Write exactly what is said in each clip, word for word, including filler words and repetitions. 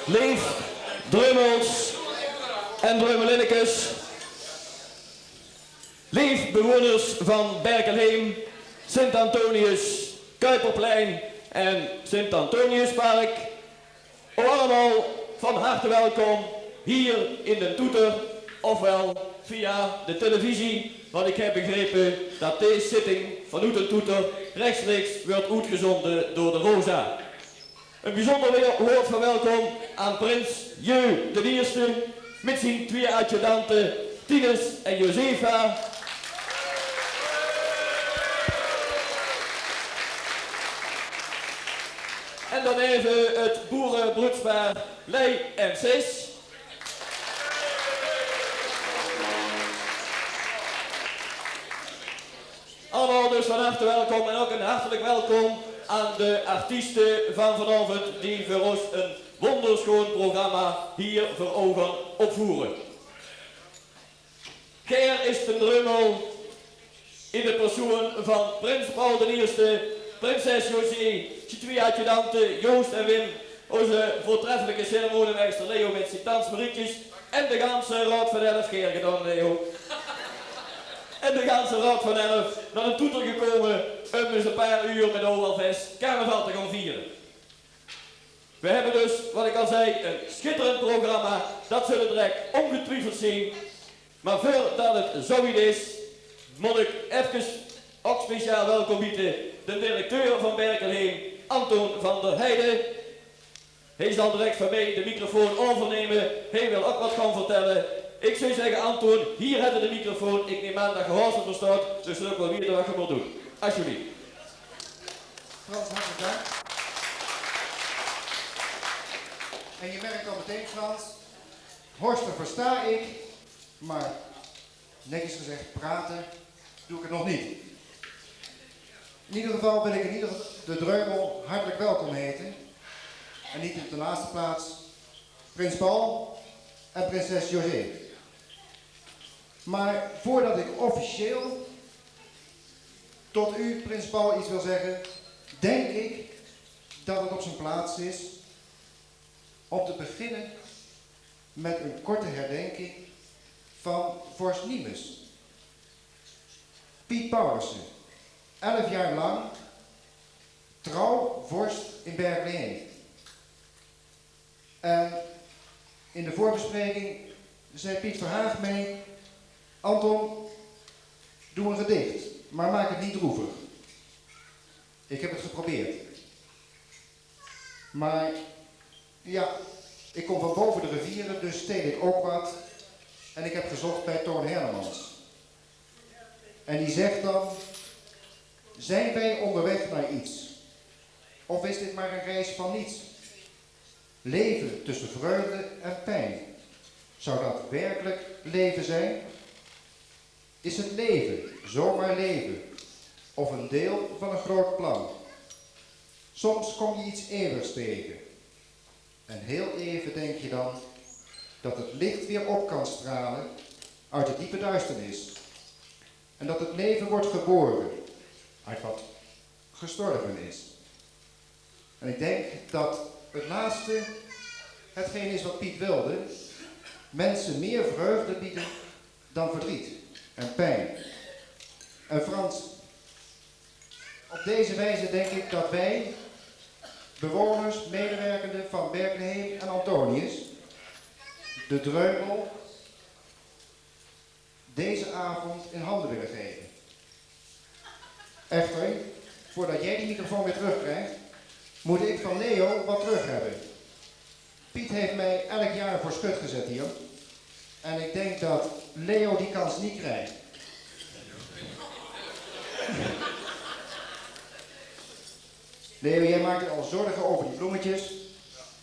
Leef Dreumels en Dreumelinnekes, leef bewoners van Berkelheem, Sint-Antonius, Kuiperplein en Sint-Antoniuspark. O allemaol van harte welkom hier in den Toeter, ofwel via de televisie, want ik heb begrepen dat deze zitting vanuit den Toeter rechtstreeks wordt oetgezonden door de Rosa. Een bijzonder weer-, woord van welkom aan prins Jeu de Ierste met zien twee adjudante Tinus en Josefa. En dan even het boerenbroedspaar Lei en Sis. Allemaol dus van harte welkom en ook een hartelijk welkom aan de artiesten van vanavond die voor ons een wonderschoon programma hier voor ogen opvoeren. Ger is den Dreumel in de persoon van prins Paul de Ierste, prinses José, zien twee adjudante Joost en Wim, onze voortreffelijke ceremoniemeister Leo met zijn dansmarietjes en de ganse raod van elf, Ger gedaan, Leo. En de ganse raod van elf naar den Toeter gekomen om eens een paar uur met ons alvast carnaval te gaan vieren. We hebben dus, wat ik al zei, een schitterend programma. Dat zullen direct ongetwijfeld zien. Maar voordat het zoiets is, moet ik even ook speciaal welkom heten de directeur van Berkelheem, Anton van der Heijden. Hij zal direct van mij de microfoon overnemen. Hij wil ook wat gaan vertellen. Ik zou zeggen, Anton, hier hebben we de microfoon. Ik neem aan dat je Horst verstaat, dus zul ik wel weten wat je moet doen. Alsjeblieft. Frans, hartelijk dank. En je merkt al meteen, Frans, Horst versta ik, maar netjes gezegd, praten doe ik het nog niet. In ieder geval wil ik in ieder geval de Dreumel hartelijk welkom heten. En niet in de laatste plaats prins Paul en prinses José. Maar voordat ik officieel tot u, prins Paul, iets wil zeggen, denk ik dat het op zijn plaats is om te beginnen met een korte herdenking van vorst Nijmwes. Piet Paulussen, elf jaar lang trouw vorst in Berkeley. En in de voorbespreking zei Piet Verhaag mij: "Anton, doe een gedicht, maar maak het niet droevig." Ik heb het geprobeerd. Maar ja, ik kom van boven de rivieren, dus steel ik ook wat. En ik heb gezocht bij Toon Hermans. En die zegt dan: "Zijn wij onderweg naar iets? Of is dit maar een reis van niets? Leven tussen vreugde en pijn. Zou dat werkelijk leven zijn? Is het leven zomaar leven? Of een deel van een groot plan? Soms kom je iets eeuwigs tegen. En heel even denk je dan dat het licht weer op kan stralen uit de diepe duisternis. En dat het leven wordt geboren uit wat gestorven is." En ik denk dat het laatste hetgeen is wat Piet wilde: mensen meer vreugde bieden dan verdriet en pijn. En Frans, op deze wijze denk ik dat wij, bewoners, medewerkenden van Berkeley en Antonius, de Dreumel deze avond in handen willen geven. Echter, Voordat jij die microfoon weer terugkrijgt, moet ik van Leo wat terug hebben. Piet heeft mij elk jaar voor schut gezet hier. En ik denk dat Leo die kans niet krijgt. Leo, jij maakt je al zorgen over die bloemetjes.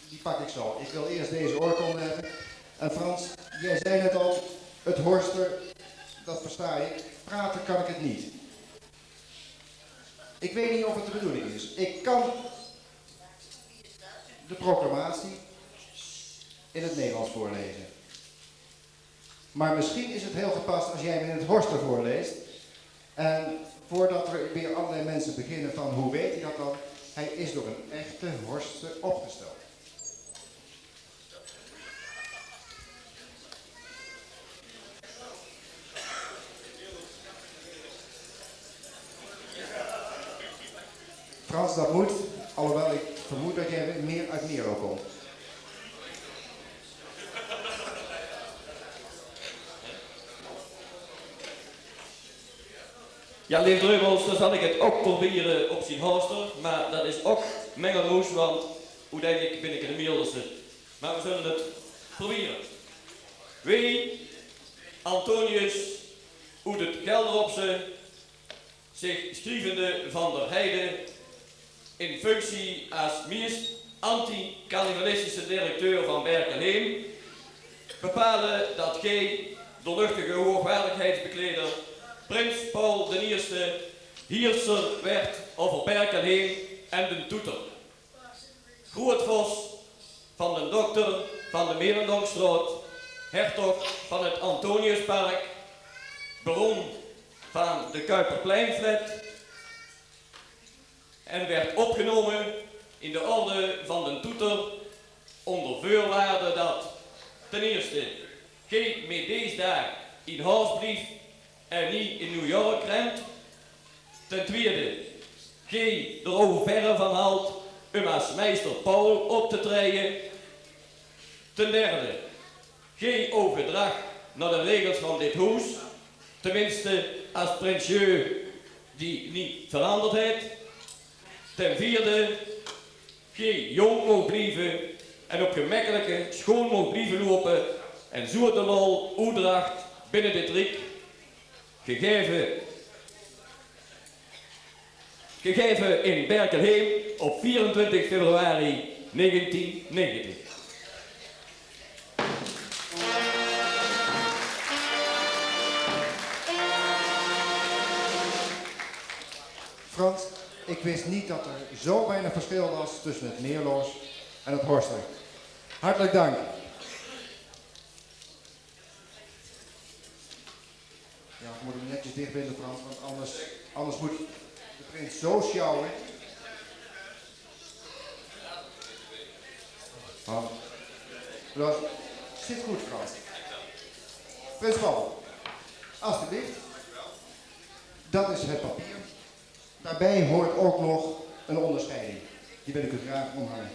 Die pak ik zo. Ik wil eerst deze oorkonde hebben. En Frans, jij zei net al, het horsten, dat versta ik. Praten kan ik het niet. Ik weet niet of het de bedoeling is. Ik kan de proclamatie in het Nederlands voorlezen. Maar misschien is het heel gepast als jij hem in het Horster voorleest. En voordat we weer allerlei mensen beginnen van: hoe weet hij dat dan? Hij is door een echte Horster opgesteld. Frans, dat moet, alhoewel ik vermoed dat jij meer uit Mierlo komt. Ja, leef Dreumels, dan zal ik het ook proberen op zien Horster, maar dat is ook mengelmoes, want oeteindelik bin ik eine Mierlose. Maar we zullen het proberen. Wie Antonius oet het Gelderopse, zich schrievende van der Heide, in functie als meest anti-carnavalistische directeur van Berkelheem, bepalen dat gij, doorluchtige hoogwaardigheidsbekleder, prins Paul den Ierste, heerser werd over Berkelheem en den Toeter. Groeëtvos van den Dokter van de Melendonckstraot, hertog van het Antoniuspark, baron van de Kuiperpleinflat, en werd opgenomen in de orde van den Toeter onder veurwaarde dat, ten eerste, gij met dees daag in Haos blieft en niet in New York rent. Ten tweede, gij d'r ouch verre van halt um as meister Paul op te treie. Ten derde, gij ouch gedrag naar de regels van dit hoes, tenminste as prinsjeu die niet veranderd het. Ten vierde, gij jong moogt blieve en op gemekkelijke schoon moogt blieve lopen en zoe de lol oetdraagt binnen dit riek. Gegeven, gegeven in Berkelheem op vierentwintig februari negentien negentig. Frans, ik wist niet dat er zo weinig verschil was tussen het Meerloos en het Horster. Hartelijk dank. Ja, we moeten hem netjes dichtbinden, Frans, want anders, anders moet de prins zo sjouwen. Frans, zit goed, Frans. Prins Paul, alstublieft. Dat is het papier. Daarbij hoort ook nog een onderscheiding. Die wil ik u graag omhangen.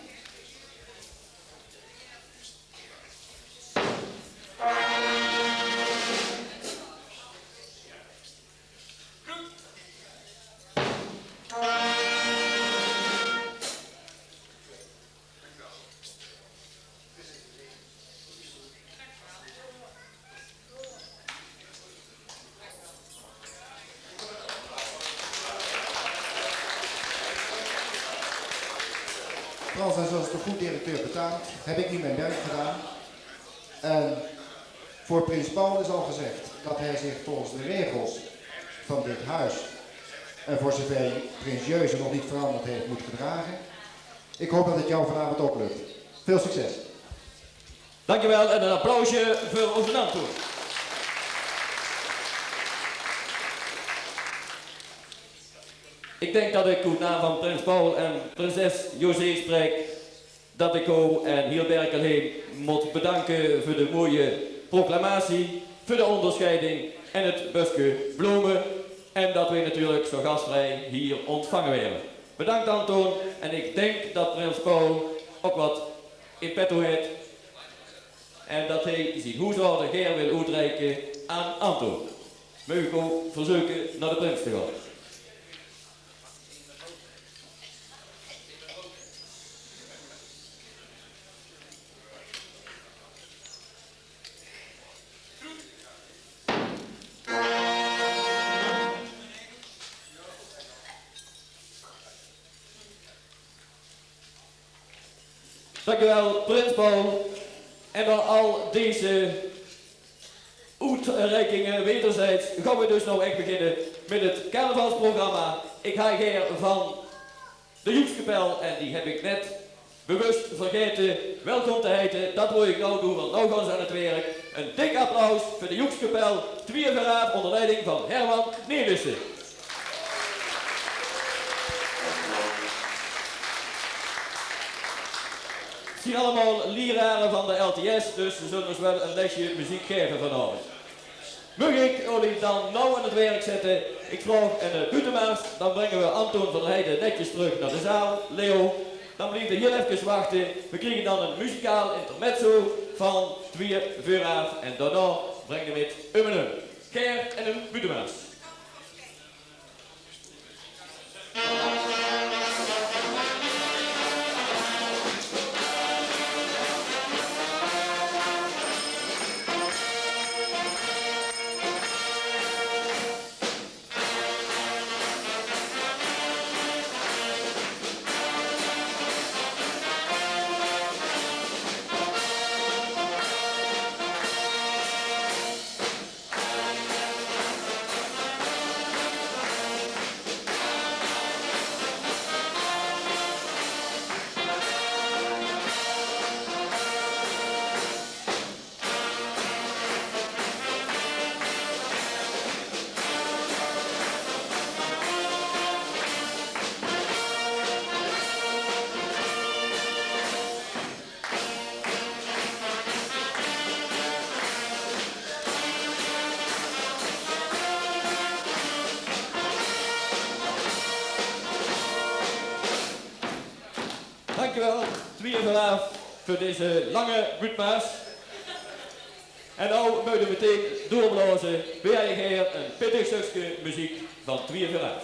Frans, en zoals de goed directeur betaamt, heb ik nu mijn werk gedaan. En voor prins Paul is al gezegd dat hij zich volgens de regels van dit huis, en voor zover prins Jeu ze nog niet veranderd heeft, moet gedragen. Ik hoop dat het jou vanavond ook lukt. Veel succes. Dankjewel en een applausje voor onze Anton. Ik denk dat ik oet naam van prins Paul en prinses José spreek, dat ik ow en hiel Berkelheem moet bedanken voor de mooie proclamatie, voor de onderscheiding en het buske blomen. En dat wij natuurlijk zo gastvrij hier ontvangen werden. Bedankt, Anton. En ik denk dat prins Paul ook wat in petto heeft. En dat hij zijn hoesorde gaer wil oetreiken aan Anton. Mag ik ow verzeuken naar de prins te gaan? Dankjewel, prins Paul. En nao al deze oetreikinge wederzijds gaon we dus now ech beginne mit 't carnavalsprogramma. Ik haaj gaer van de joekskapel, en die heb ik net bewust vergaete welkom te heite. Dat woj ik now doon, want now gaon ze aan 't werk. Een dik applaus veur de joekskapel Twieë Veuraaf onder leiding van Herman Nelissen. Het zien allemaol lierare van de L T S, dus ze zulle ós wel een lesje meziek gaeve vanaovend. Mug ik olie dan now aan 't werk zette? Ik vraog een eh, buutemars, dan brengen we Anton van der Heijden netjes terug naar de zaal. Leo, dan blieft er hier even wachten. We kriegen dan een muzikaal intermezzo van Twieë Veuraaf en daarna brengen we het um en um. Ger en een buutemars. Dankjewel, Twieë Veuraaf, veur deze lange buutemars. En now meuge we meteen doorblaoze. Weer haaj gaer een pittig stukske meziek van Twieë Veuraaf.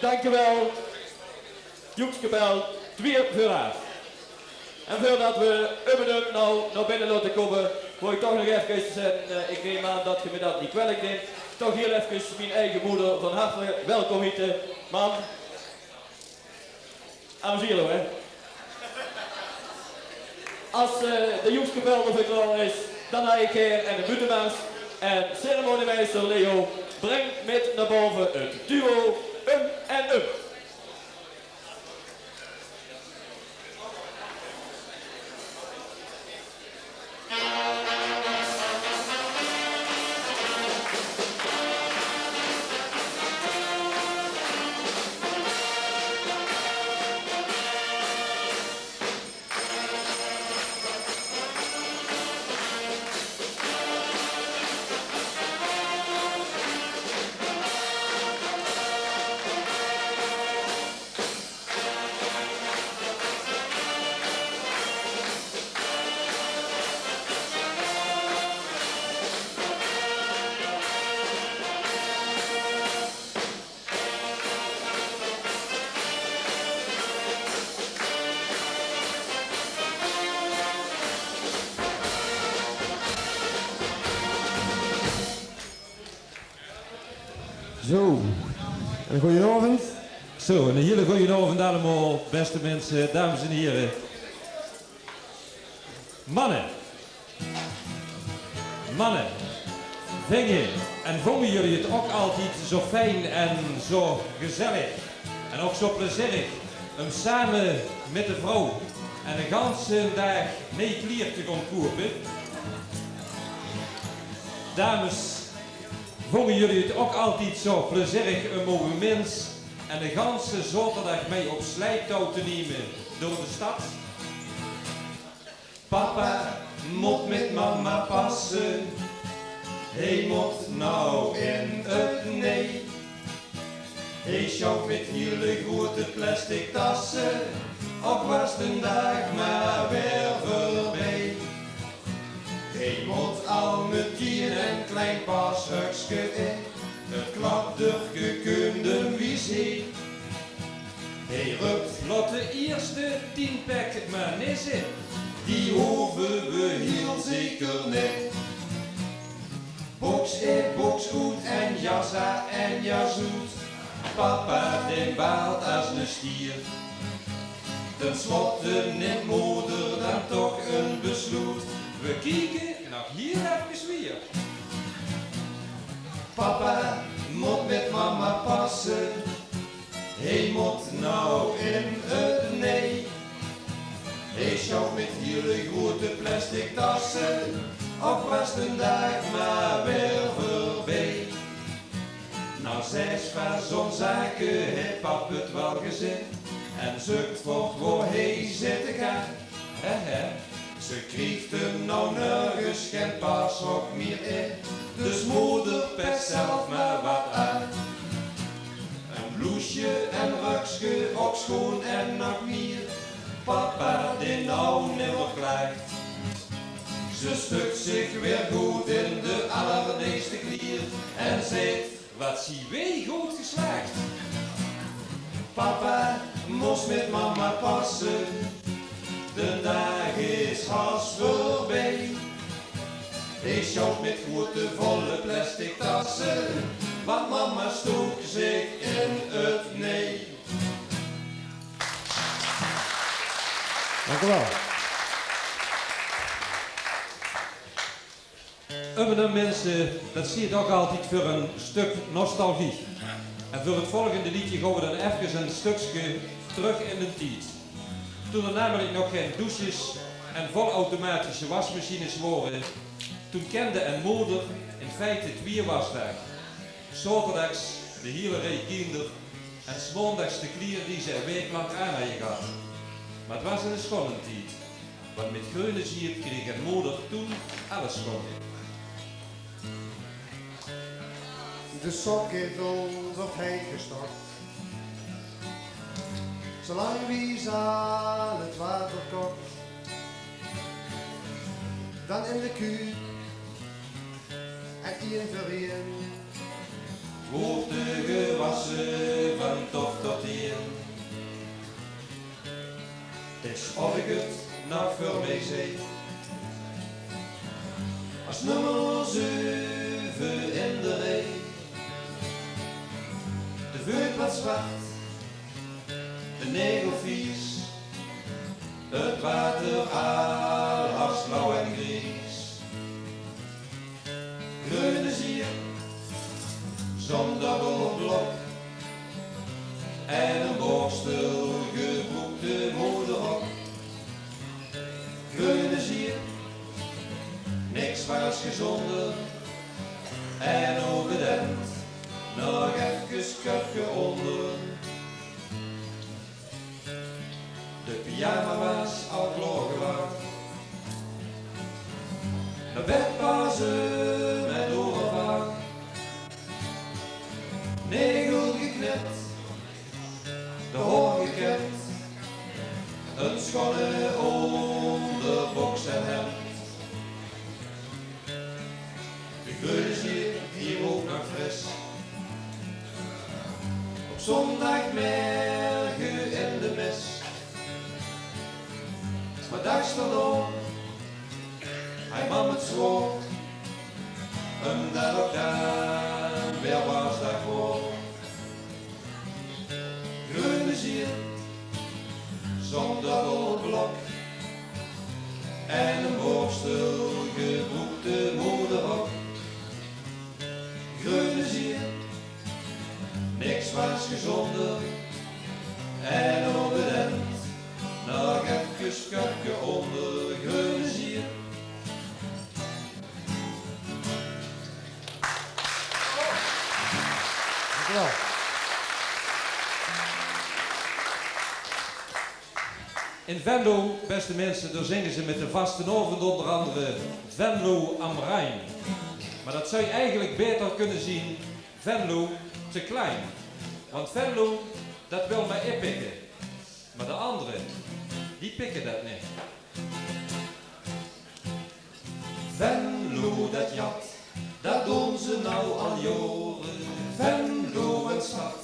Dankjewel. Joekskapel, twieë veuraaf. En veurdat we Ummenum nou nao binne laote kómme, wou ik toch nog efkes, en eh, ik neem aan dat ge me dat niet kwalijk neemt, toch hiel efkes mien eige moder van harte welkom hiete. Mam, amuseer ow, hè. As eh, de joekskapel d'r weer klaor is, dan haaj ik gaer en de buuttemars. En ceremoniemeister Leo, breng mit nao bove het duo Um en Um. Zo, en goojenaovend. Zo, en 'ne hiele goojenaovend allemaol, beste minse, dames en hiere. Manne. Manne. Vinge en vonge jullie het ok altied zo fijn en zo gezellig en ok zo plezierig um same mit de vrouw en de ganse daag nee klier te gaon koupe? Dames, vonge jullie het ok altied zo plezierig um ow mins en de ganse zaoterdaag mei op sleiptouw te neme door de stad? Papa mot mit mama passe, hee mot nou in het nee. Hee sjouwt mit hiele groete plastic tasse, ok was den daag maar weer veurbij. Hee mot al metien en klein pashökske in, het klapdurke kunde wies hee. Hee rupt: "Laot de ierste tien pek maar nisse, die hove we hiel zeker nit." Boks in, boks oet en jas aan en jas oet. Papa, dee baalt as 'ne stier. Ten slotte neemt moder dan toch een besloet. We kieke nog hiel efkes wier. Papa mot mit mama passe. Hee mot nou in het nee. Hee sjouwt mit hiele groete plastic tasse, ok was den daag maar weer veurbij. Na zes van zo'n zake het pap het wel gezin en zukt voort wo hee zitte kan. Hehe, ze kriegt hem nou nergens gen pashok mier in. Dus moder, pes zelf maar wat aan. Een bloesje en rökske, ok schoon en nog mier. Papa, dee nou nimmer klaagt. Ze stukt zich weer good in de allerneeste klier en zit: "Wat zien weej good geslaagd." Papa mos mit mama passe, den daag is has veurbij. Hee sjouwt mit groete volle plastic tasse, want mama stook zich in het nee. Dank u wel. Ummenum, minse, det zieët ok altied veur ein stök nostalgie. En veur het volgende liedje gaon we dan efkes ein stökske trök in den tied. Toen d'r namelik nog gen douches en volautomatische wasmachines wore, toen kende ein moder in feite twieë wasdaag. Zaoterdags de hiele rij kiender en 's maondags de klier die ze ein waek lank aan haje gehad. Mer 't was eine schone tied, want mit greune zeep kreeg ein moder toen alles schoon. De sopketel wuuert heit gestart. Zolang wie ze aan het water kookt, dan in de kuuk en ien veur ien wuuert d'r gewasse van top Of ik het nog veur mij zei. Als nummer zeuve in de rij. De veut wat zwart, de negel vies. Het water al als blauw en gries. Greune zier, zonder blok. En een borstel gebroekte moderrok. Greune zier, niks waas gezonder. En over de hemd nog efkes kurke onder. De pyjama waas al klaorgemaak. Nao bed passe met oervaak. Negel geknip, de haor gekemd. Een schone onderboks en hemd. De greune zier, die rook nog fris. Op zondagmerge in de mis. Maar daags daonao, hij mam het zwaor, omdat ook dan weer wasdag waor. Greune zier, zonder blok. En een borstel gebroekte moderrok. Greune zier, niks waas gezonder. En over de hemd nog efkes kurke onder. Greune zier. Dank u wel. In Venlo, beste minse, dao zinge ze met de vastelaovend onder andere Venlo am Rijn. Maar dat zou eigenlijk beter kunnen zien Venlo te klein. Want Venlo, dat wil maar inpikken. Maar de anderen, die pikken dat niet. Venlo, dat jat, dat doon ze nou al jaore. Venlo, een stad,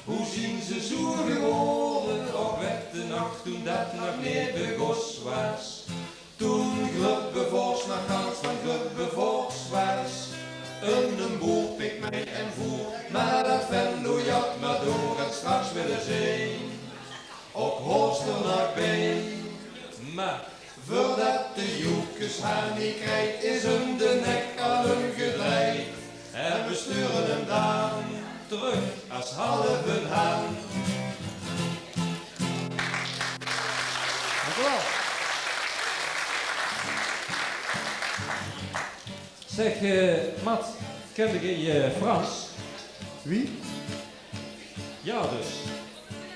hoe zien ze zoe gewore? Och, wet de nacht toen dat nog neet begos waas. Toen Grubbevors nog gans van Grubbevors waas. En een boer pik mij en voer, maar dat Venlo jat maar door en straks willen ze ook Horst er nog bij. Maar voordat de Joekes Hani krijt, is hem de nek al hem gedreid. En we sturen hem dan terug als halve haan. Dank u wel. Zeg, eh, Mat, kende ge, eh, Frans? Wie? Ja dus.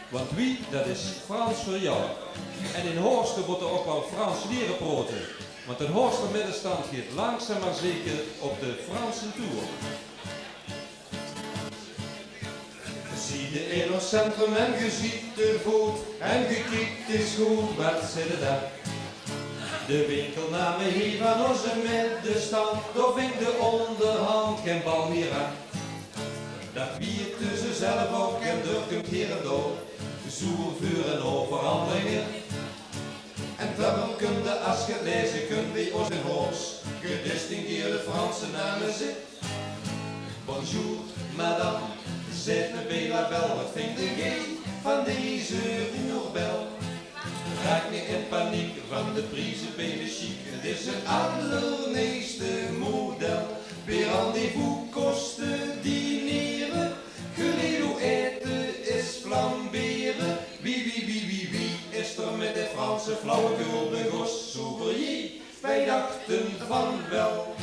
Want wie, dat is Frans veur jou. En in Horst wordt er ook wel Frans leren proten. Want de Horster middenstand gaat langzaam maar zeker op de Franse tour. Ge ziet de in ons centrum en ge ziet de voet en ge kiekt is goed, wat zit er daar? De winkelname hier van onze middenstand, daar vingt de onderhand geen bal meer aan. Dat wie tussen zelf ook en door komt hier en door, zoer vuur en overhandelingen. En daarom kunde, als ge het lezen kunt, bij ons in Horst, gedistingueerde Franse namen zit. Bonjour, madame, zet me bij la belle, wat vingt ge van deze oerbel? Raak niet in paniek, van de prijzen ben je chic, het is het allernieuwste model. Per rendezvous kosten dineren, geleden eten is flamberen. Wie, wie, wie, wie, wie is er met de Franse flauwekul begos? Sobrier, wij dachten van wel.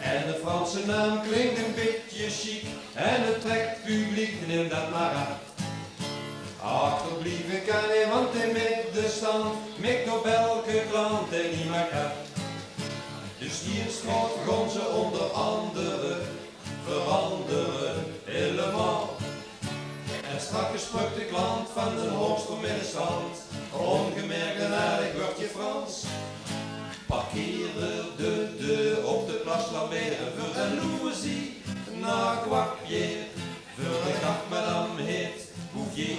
En de Franse naam klinkt een beetje chic en het trekt publiek, neem dat maar aan. Achterblijven kan hij, want de middenstand mikt op elke klant en niemand kan. De Stierenstraat gaan ze onder andere veranderen helemaal. En straks sprak de klant van den Horster middenstand, ongemerkt een aardig woordje Frans. Parkeren de deur op de Place Lambert en veur een loezie naar Kwakje. Veur de kachmadam heet, hoef je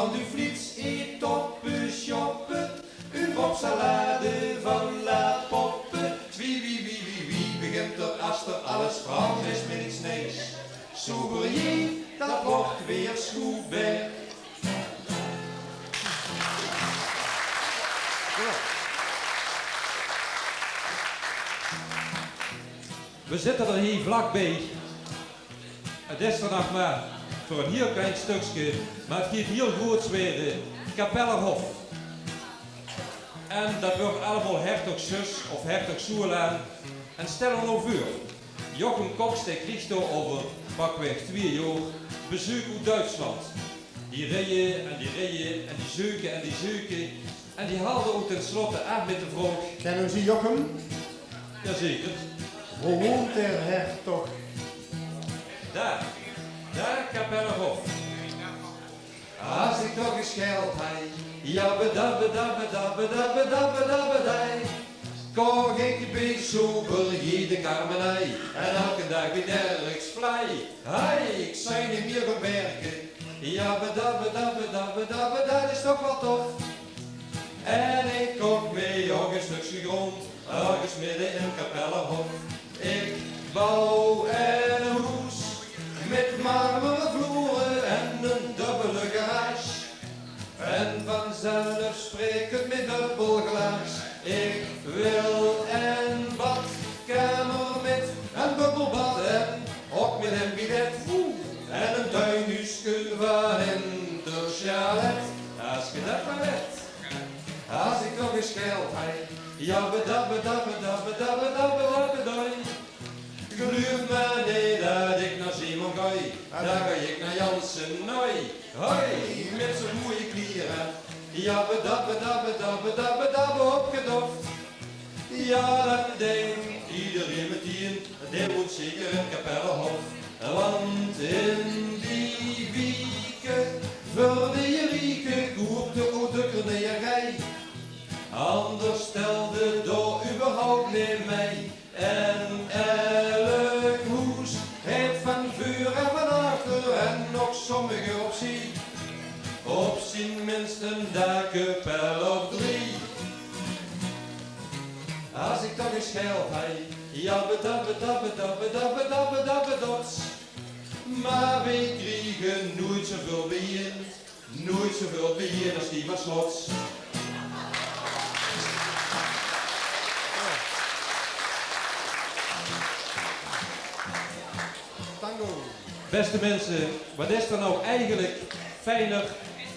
van de Vliets, ee toppe sjoppe, een bobsalade van La Poppe. Wie, wie, wie, wie, wie begint er as er alles Frans is, mit iets nees. Sobrier, dat wordt weer Schubert. We zitte d'r hie vlakbie. Het is d'r nog mer veur een hiel klein stökske, mer het giet hiel groeats waere. Kapellerhof. En dat wuuert allemaol hertog zus of hertog zoelaan. En stel ow noe veur, Jochem Cox, dae krieg dao euver pakweg twieë jaor bezeuk oet Duitsland. Die rieje en die rieje en die zeuke en die zeuke. En die haalde ow ten slotte aaf mit de vraog: Kenne ze Jochem? Jazeker. Wo woont d'r hertog? Dao, dao, Kapellerhof. As ik toch ins geld haj, jabbe dabbe dabbe dabbe dabbe dabbe dabbe daj, koch ik bie Sobrier de karmenij en elken daag bie Derks vlaai. Haj, ik zou neet mier gaon werke, jabbe dabbe dabbe dabbe dabbe, dat is toch wel tof. En ik koch mich ok een stökske grond, örges midde in Kapellerhof. Ik bouw een hoes mit marmere vloere en een dubbele garage. En vanzelfsprekend mit dubbel glaas. Ik wil een badkamer mit een bubbelbad en ok mit een bidet. Oeh, en een tuinhuuske van in de chalet. As ge dat mer wet. As ik toch ins geld haj, jabbe dabbe dabbe dabbe dabbe dabbe dabbe daj. Geluuf mer neet dat ik nao Simon goj, dao goj ik nao Janssen noj. Hoj, mit zo'n moeie kliere, jabbe dabbe dabbe dabbe dabbe dabbe opgedoft. Ja, dan denkt iedereen meteen, dae woont zeker in Kapellerhof. Want in die wieke veur de rieke koept de ouddukker neergij. Anders stelde dao überhaupt neet mei. En elk hoes het van veur en van achter en nog sommige op zie, op zien minst een dakepel of drie. As ik toch eens geld haj, jabbe dabbe dabbe dabbe dabbe dabbe dabbe dots. Maar weej kriege noeit zoeveul biejein, noeit zoeveul biejein as die van Slots. Tango. Beste minse, wat is d'r now eigelik fijner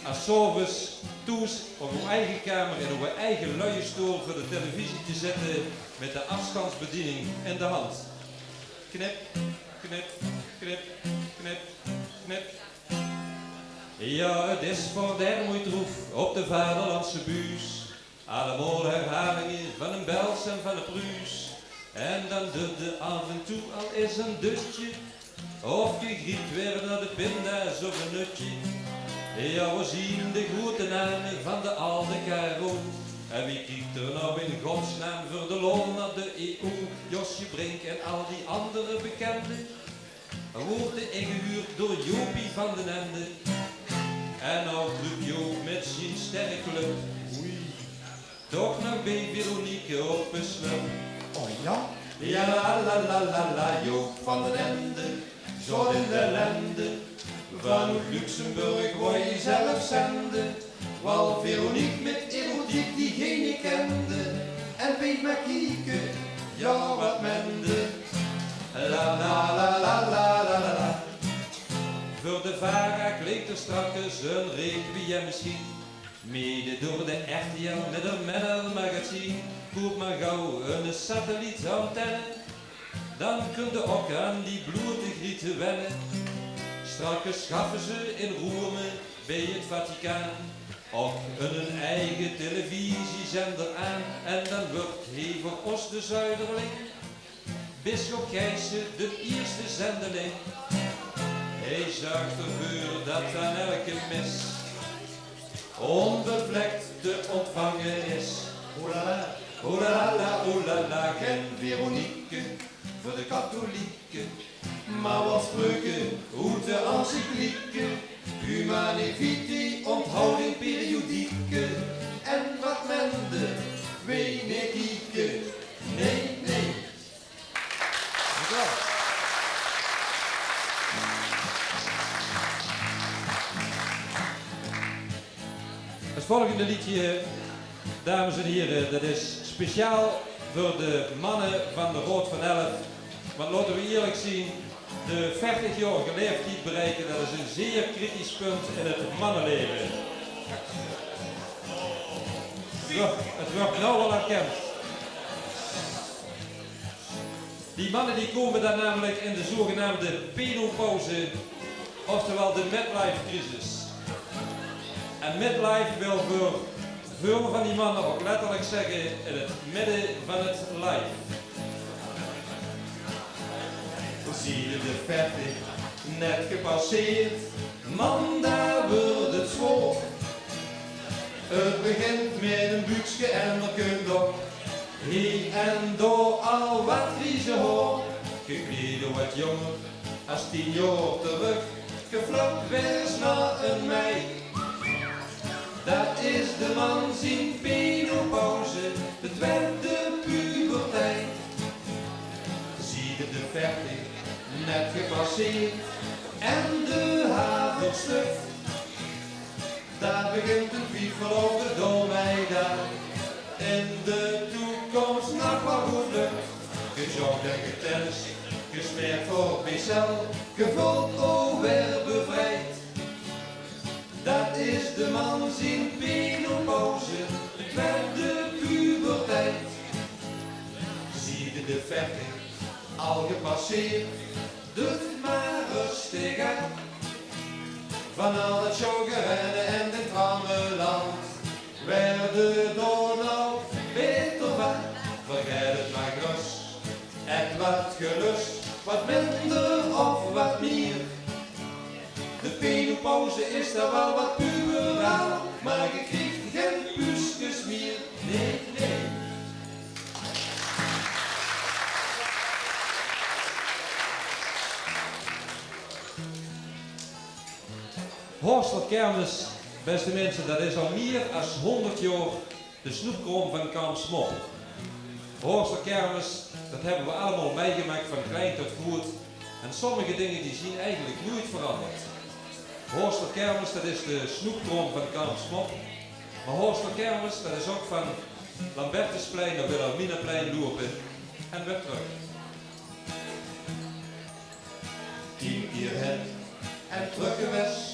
as 's aoves thoes op ow eige kamer in ow eige luie stool veur de televisie te zitte mit de afstandsbediening in de hand? Knip, knip, knip, knip, knip. Ja, het is veur der moeit droef op de vaderlandse buus. Allemaol herhalinge van de Bels en van de Pruus. En dan dut de af en toe al ins een dutje. Of gegriep weer nao de pinda's of een nutje. Ja, we zien de groete name van de alde K R O. En wie kiekt er now in godsnaam veur de lol nao de E O? Josje Brink en al die andere bekende. Woort ingehuurd door Jopie van den Ende. En now druup Joop mit zien sterreclub, oei, toch nog bie Veronique op beslöp. Oh ja? Ja, la, la, la, la, la, Joop van den Ende, zot in de ellende. Vanoet Luxemburg woj ie zelf zende. Wal Veronique mit erotiek die geene kende. En weej maar kieke, ja, wat mende. La, la, la, la. Veur de vara klinkt er strakkes een requiem misschien. Mede door de R T L mit een metal magazine. Koop maar gauw een satellietantenne. Dan kunde ok aan die bloeëte griete wenne. Strakkes schaffe ze in Rome bie het Vaticaan ok een eige televisiezender aan. En dan wuuert hie veur os de Zuiderling, bisschop Gijsse, de ierste zendeling. Hij zörg erveur dat aan elke mis onbevlekt te ontvange is. Oelala, oelala, oelala, gen Veronique veur de katholieke, maar wal spreuke oet de encyclieke. Humane vitae, onthouding periodieke en wat mende, wee neet kieke, nee, nee. Dank u wel. Het volgende liedje, dames en heren, dat is speciaal voor de mannen van de Raod van Elf. Want laten we eerlijk zien, de veertig-jarige leeftijd bereiken, dat is een zeer kritisch punt in het mannenleven. Ja, het wordt nou al erkend. Die mannen die komen dan namelijk in de zogenaamde penopauze, oftewel de midlife-crisis. En midlife wil voor veel van die mannen ook letterlijk zeggen in het midden van het life. Zie de veertig net gepasseerd, man, daar wordt het zwaar. Het begint met een buukske en er kunt op. Hie en dao al wat grieze haor. Gekleed door wat jonger as tien jaar terug. Gevlot weer is na een mei. Dat is de man zien penopauze, de tweede puberteit. Zie de veertig net gepasseerd en de haver stug. Daar begint een twiefel over door mij daar in de toekomst nog wel goed lukt. Gejogd en getennist, gesmeerd voor Bicel, gevoeld alweer bevrijd. Dat is de man zien penopauze, de tweede puberteit. Zie de veertig al gepasseerd, doet maar rustig aan. Van al het showgerenne en de trammeland werd het door nou beter van. Vergeet het maar gerust, het wat gelust, wat minder of wat meer. De penopauze is daar wel wat puberaal, maar je krijgt geen puuskes meer. Nee, nee. Horster Kermis, beste mensen, dat is al meer als honderd jaar de snoepkraam van Kamp Smop. Horster Kermis, dat hebben we allemaal meegemaakt van klein tot groot. En sommige dingen die zien eigenlijk nooit veranderd. Horster Kermis, dat is de snoepkraam van Kamp Smop. Maar Horster Kermis, dat is ook van Lambertusplein naar Wilhelminaplein lopen en weer terug. Tien keer hen en terug geweest,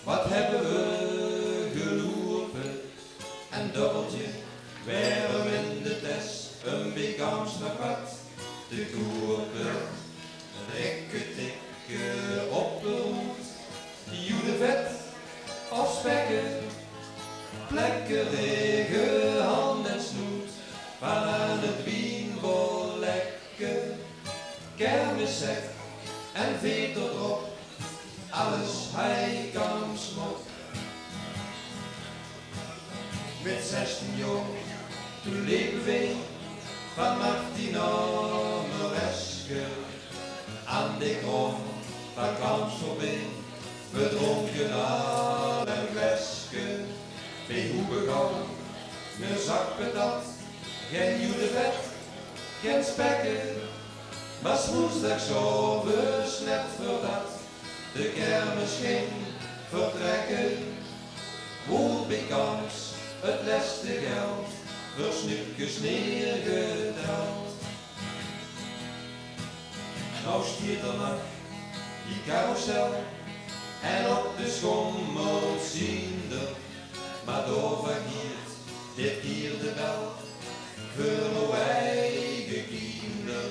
wat hebben we gelopen? En dubbeltje, weer in de tes, een bekans nog wat te kopen. Rikke tikke op de hoed, joede vet of spekken, plekken regen, hand en snoet, van aan het wien wel lekker. Kermissek en veter drop, alles hei Kamp Smop. Met zestien jaar, toen lepen we van Martina Mereske aan de grond van Kamp Smop in. We dronken al een fleske, bij Hoebegouw, een zak patat, geen joede vet, geen spekken. Maar 's woensdags 's aoves net voordat de kermis ging vertrekken, woort bij Kamps het leste geld voor snoepkes neergeteld. Nou stiet er nog die carrousel en op de schommel zien er, maar dao vageert dit keer de bel. Veur ow eige kinder.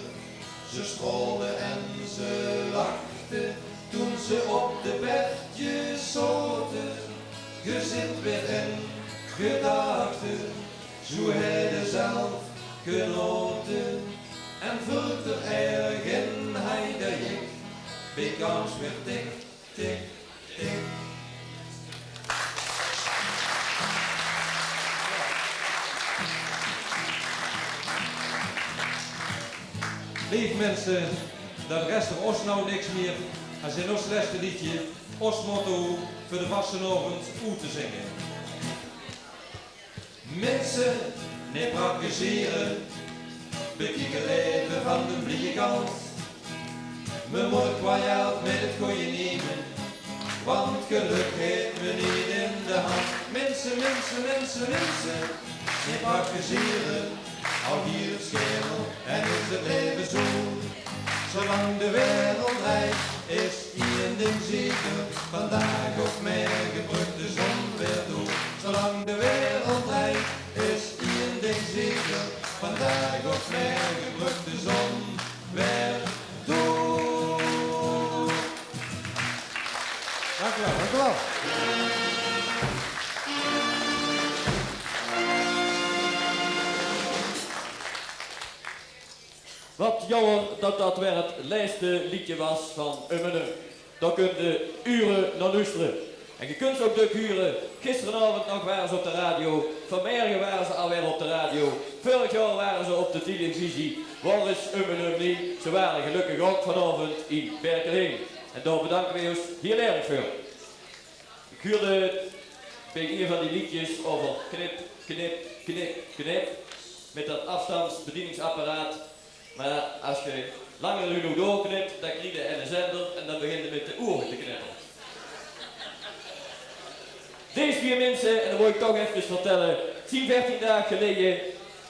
Ze straalde en ze lachte toen ze op de bergjes zaote. Ge zit weer in gedachte, zoe hedde zelf genaote. En veur d'r ergen hei de jik, bij Kamps weer tik, tik, tik. Leef mensen, dan rest er os nou niks meer as in os leste liedje Ós motto veur de vastelaovend oet te zinge. Minse, neet prakkezere, bekiek 't laeve van de blieje kant. Me mót 't kwaad mit 't gooj numme, want gelök haet me neet in de hand. Minse, minse, minse, minse, neet prakkezere, haw hie 't sjerp en is 't laeve zoer. Zoelang de wereld drejt is ien ding zeker, vandaag of merge bruk de zon weer door. Zoelang de wereld drejt is ien ding zeker, vandaag of merge bruk de zon weer door. Dank u wel, dank u wel. Wat jaomer dat dat weer 't lèste leedje waas van Ummenum. Dao kóns se ure nao loestere. En ge kóns ze ouch dök hure. Gisterenaovend nog ware ze op de radio. Vanmerge ware ze alweer op de radio. Veurig jaor ware ze op de televisie. Waor is Ummenum neet? Ze ware gelökkig ouch vanaovend in Berkelheem. En dao bedanke weej ós hiel erg veur. Ich huurde bie ein van die leedjes euver knip, knip, knip, knip. Mit dat aafstandsbedieningsapparaat. Mer es ge langer genóg doorknipt, dan kriegt ge eine zender en dan begint ge mit de oere te knippe. Dees veer minse, en dat wól ich toch efkes vertelle, zien veertien daag geleje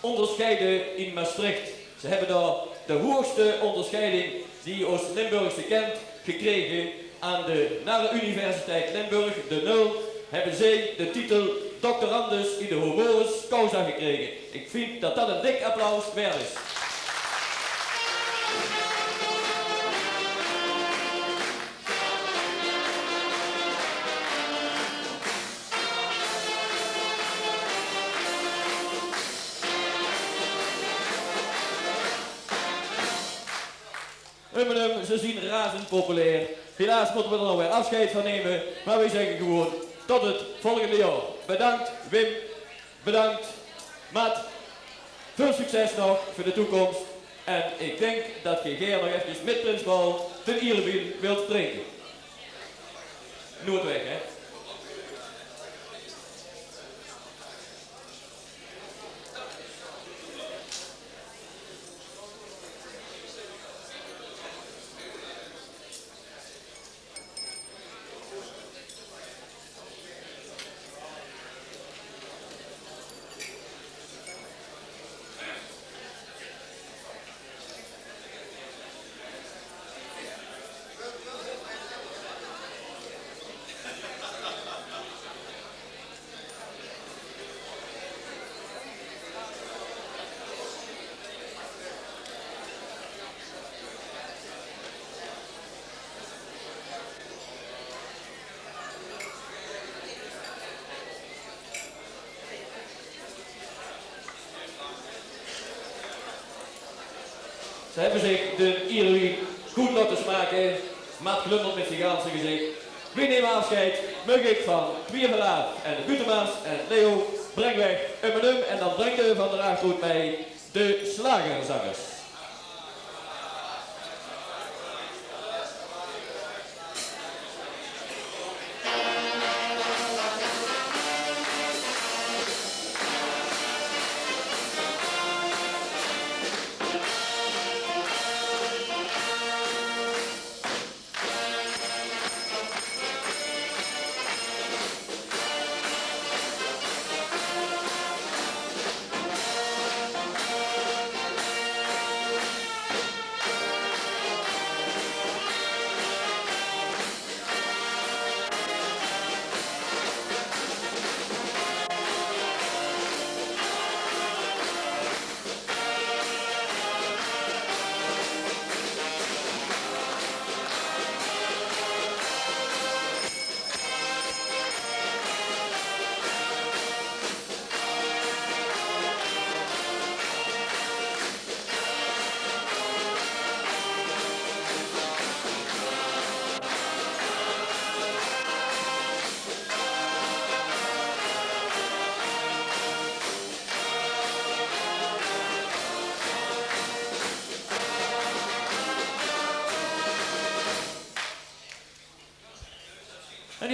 óngersjeide in Mestreech. Ze höbbe dao de hoegste óngersjeiding die ós Limburgse kent gekrege. Aan de Narrenuniversiteit Limburg, de nul, höbbe zeej de titel doctorandus in de honoris causa gekrege. Ich vinj dat dat ein dik applaus waerd is. Ummenum, ze zien razend populair. Helaas mótte we d'r noe weer aafsjeid van numme, mer we zègke gewoon tot 't volgende jaor. Bedank Wim, bedank Mat. Väöl succes nog veur de toekóms. En ich dink dat ge gaer nog efkes mit prins Paul den Ierewiel wilt drinke. Noordweg, hè? Ze höbbe zich den Ierewiel good laote smake. Mat glundert mit zien ganse gezich. Weej numme aafsjeid, maag ich van Queer Verlaaf en de Butema's en Leo, breng weg Ummenum en dan drinke we van d'r achterhoed mei de Slagerzangers.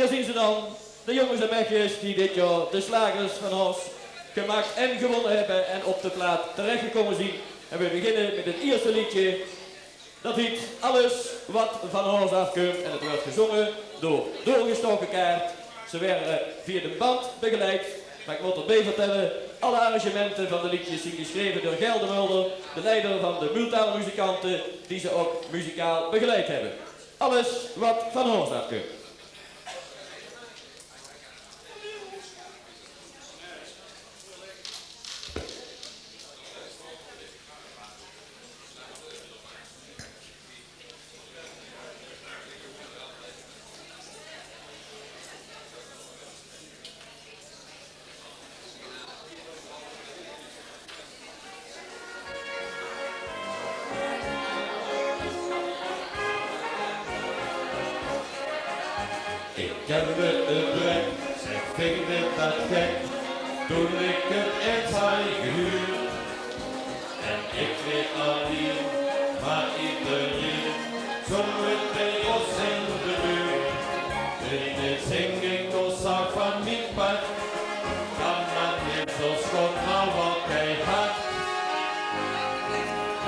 Hie zien ze dan, de jónges en maedjes die dit jaor de Slagers van Horst gemaak en gewónne höbbe en op de plaat terechgekómme zien. En we beginne mit 't ierste leedje. Dat hiet Alles wat van Horst aafkump en 't weurt gezónge door Doorgestoke Kaart. Ze waere via de band begeleid, mer ik mót d'rbie vertèlle, alle arrangemente van de leedjes zien gesjreve door Gel de Mulder, de leider van de Multale Muzikante, die ze ok muzikaal begeleid höbbe. Alles wat van Horst aafkump. Ik kende 't drek, zeg, ving dit dat gek, toen ik 't ins haj gehuurd. En ik reed al hie, maar iedereen zong 't bij ós in de buurt. Dit zing ik door zag van mien part, kan dat niet zo schoon, maar wat hij had.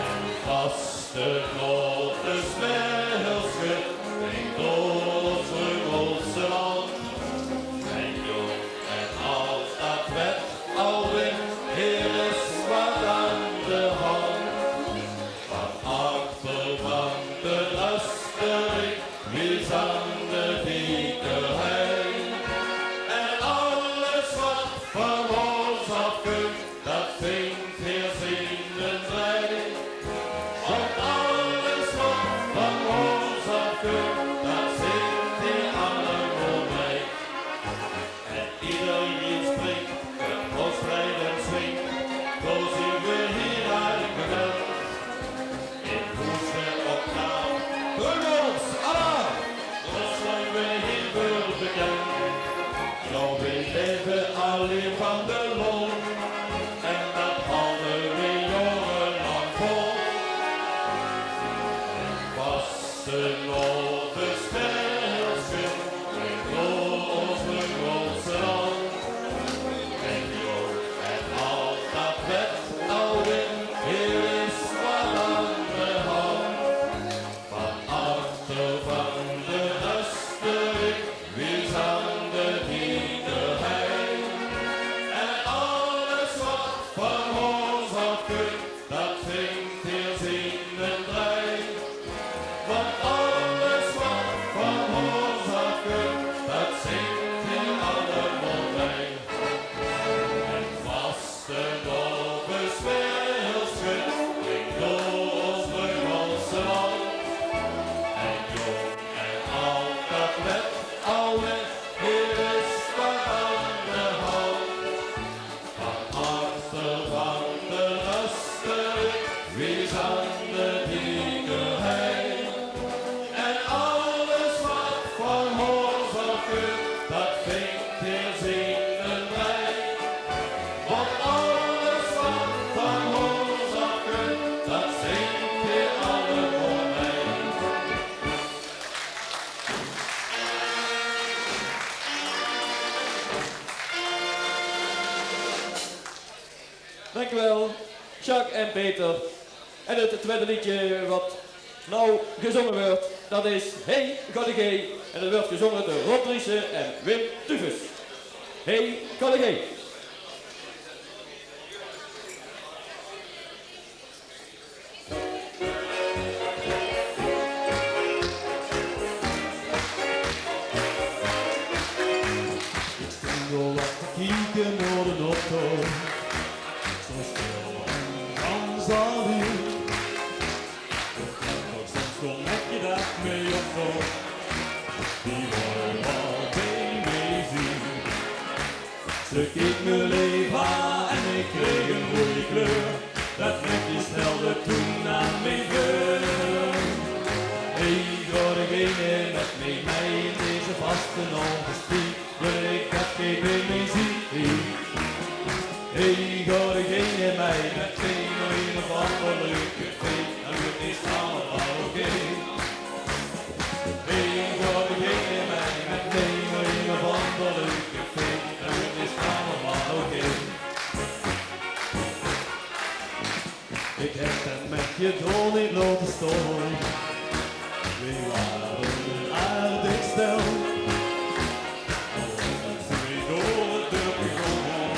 En vastelaovesmiddelske, ik door ós Rugelse land. En jong en aad, dat wet alweer, hie is wat aan de hand. Van achter van de Österrijk, wie zang de dikke hei. En alles wat van Horst aafkump, dat zingt hie zien drei. Want alles wat van Horst aafkump, dat zingt hie allemaol mei. En iedereen springt, 't Horst dreit en swingt, zo zien we hie al gewend. In hoes op naam, Rugels, alaaf! Zo zien we hie veur bekend. Jao, we laeve allein van de lol. En dat halde we jaorelang vol. En vastelaovesmiddelske, ik door ós Rugelse land. En jong en aad, dat wet alweer, hie is wat aan de hand. Van achter van de Österrijk, wie zang de dikke hei. En alles wat van Horst aafkump, dat zingt hie zien drei. Want alles wat van Horst aafkump, dat zingt hie allemaol mei. En vastelaovesmiddelske, ik door ós Rugelse land. En jong en aad, dat wet alweer, hie is wat aan de hand. Van achter van de Österrijk, wie zang de dikke hei. En alles wat van Horst aafkump, dat zingt hie zien drei. Want alles wat van Horst aafkump, dat zingt hie allemaol mei. Dankjewel, Jacques en Peter. En 't twiede leedje wat now gezónge weurt, dat is Hey Gordegee. En dat weurt gezónge door Rob Driessen en Wim Tufus. Hey Gordegee. Ik wil wat kieke nao de auto. Zo stil en dan zal ie. Soms kom ik je dat mee op zo. Die wou wel bij mij zien. Ze keek me leef aan en ik kreeg een rode kleur. Dat mètje stelde toen aan mien deur. Hey, gaot degene mèt mej mei in deze vastelaovestied? Wil ik dat geej bij mej ziet. Hey, gaot degene mei mèt mej nao ein of ander leuk café? Dan weurt 't allemaol oké. Hey, gaot degene mei mèt mej nao Ik heb het met je door niet laten staan. We waren een aardig stel. Als we door het dorp gingen,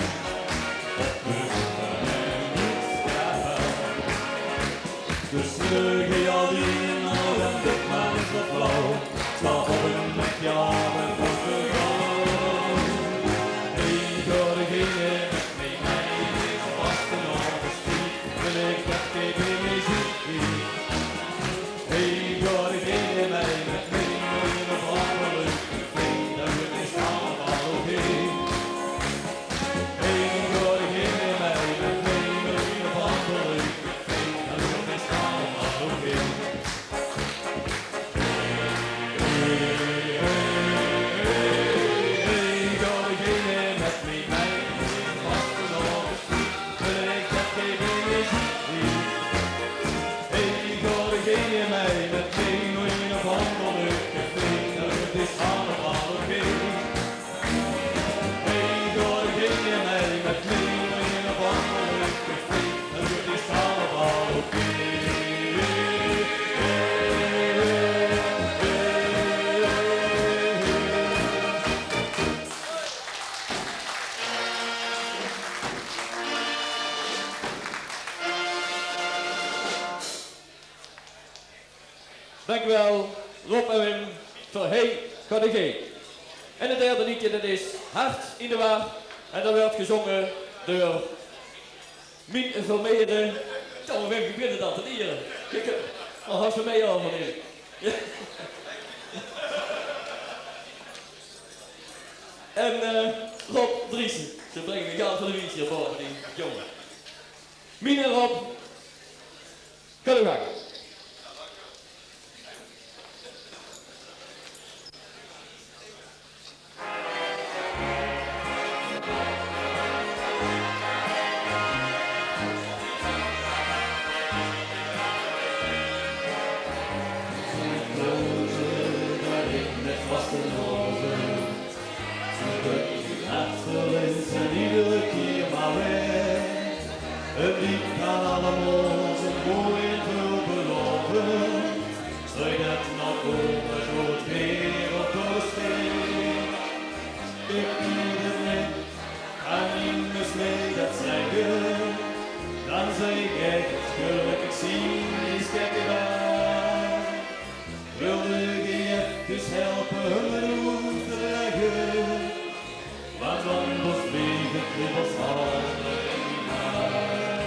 op de fiets. Dus nu ga je alleen al een dik man is mevrouw. Slaap op een met je armen voor de vrouw. Ik hoor degene met mij mee, mee op vastelaovend. Dank u wel, Rob en Wim, voor Hey K D G. En het derde liedje, dat is Hart in de War. En dat werd gezongen door Mien Vermeeren. Ja, we beginnen dan te leren. Kijk, oh, als we mee over nu. Ja. En eh, Rob Driessen. Ze brengen de geld van de winst hier boven, die jongen. Mien en Rob, ga uw gang. Zoe dök mien hart wel ins en iedere kier maar weer. Het liep aan allemaal zo mooi en veelbelovend. Zou je dat nou komen door het weer of door de sfeer? Ik weet het niet, kan niemand mij dat zeggen. Dan zou ik echt gelukkig zien, is gekke daar. Wilde die efkes helpe hun oet te legge, want anders bleef het kribbels allein maar.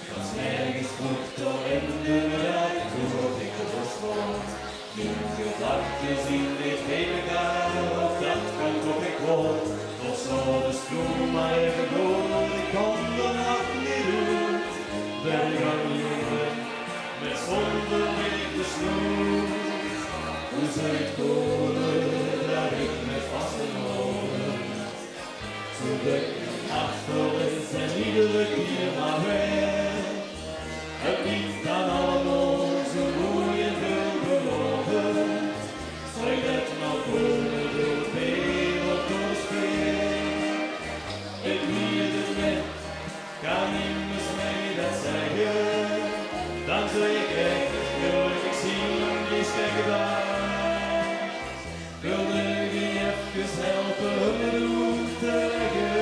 Van 's mergens vroeg tot in de middag, toen hoorde ik de bos vol. Mien gedachte zien leef heen en gaar, of dat kan toch echt wel. Of zal de stroom maar even door, ik kan de nacht niet uit. Ben ik aan je met zonder meer de snoer. Hoe zou het komen dat ik met vaste ogen Zoe dök mien hart wel ins en iedere kier maar weer. Het liep aan allemaal zo mooi en veelbelovend. Zou je dat nou komen door het weer of door de sfeer? Ik weet het niet, kan niemand mij dat zeggen. Dan zou ik echt gelukkig zien, die is gekke daar. Wilde die efkes helpe hun oet te legge,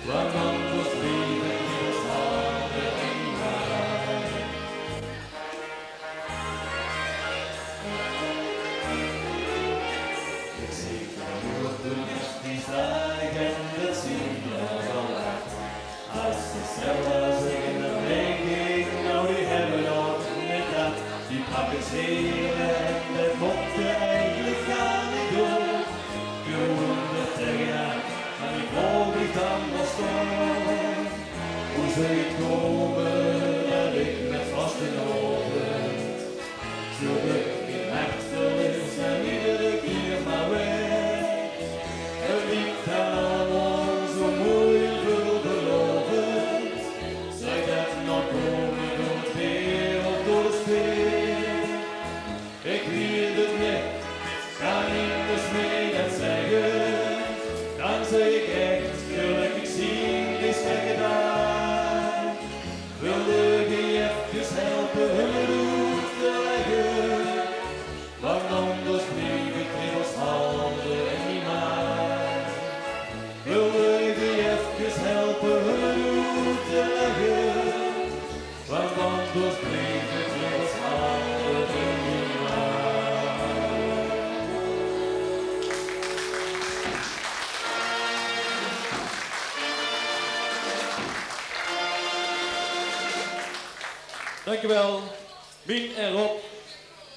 want anders bleef het kribbels allein maar. Ik zie de lucht door die stijgen, dat zien we wel echt. Als de stella zich in de regen, nou die hebben nog niet dat. Die pakken zelen en de mochten eigenlijk gar niet door. Gewoon er tegenaan, maar die volg ik dan wel stom. Hoe zou het komen dat ik met vaste ogen Zoe dök mien hart wel ins en iedere kier maar weer. Het liep aan allemaal zo mooi en veelbelovend. Zou je dat nou komen door het weer of door de sfeer? Ik weet het niet, kan niemand mij dat zeggen. Dankjewel, Mien en Rob.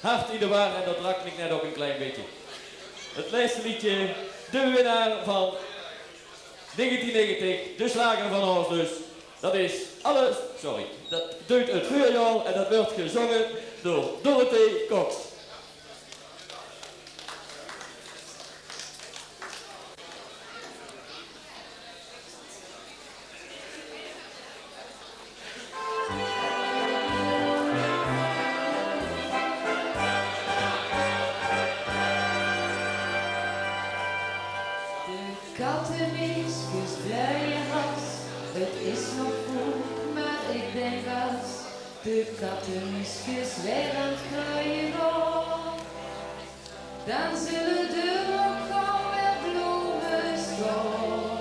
Hart in de war en dat raakde ik net ook een klein beetje. Het laatste liedje, de winnaar van negentien negentig, de slager van ons dus. Dat is alles, sorry, dat duurt het veurjaor en dat wordt gezongen door Dorothee Cox. De kattemieskes drieje has, het is nog vroeg, maar ik denk as de kattemieskes weer aan het gruien gaan, dan zullen er ook gauw weer bloemen staan.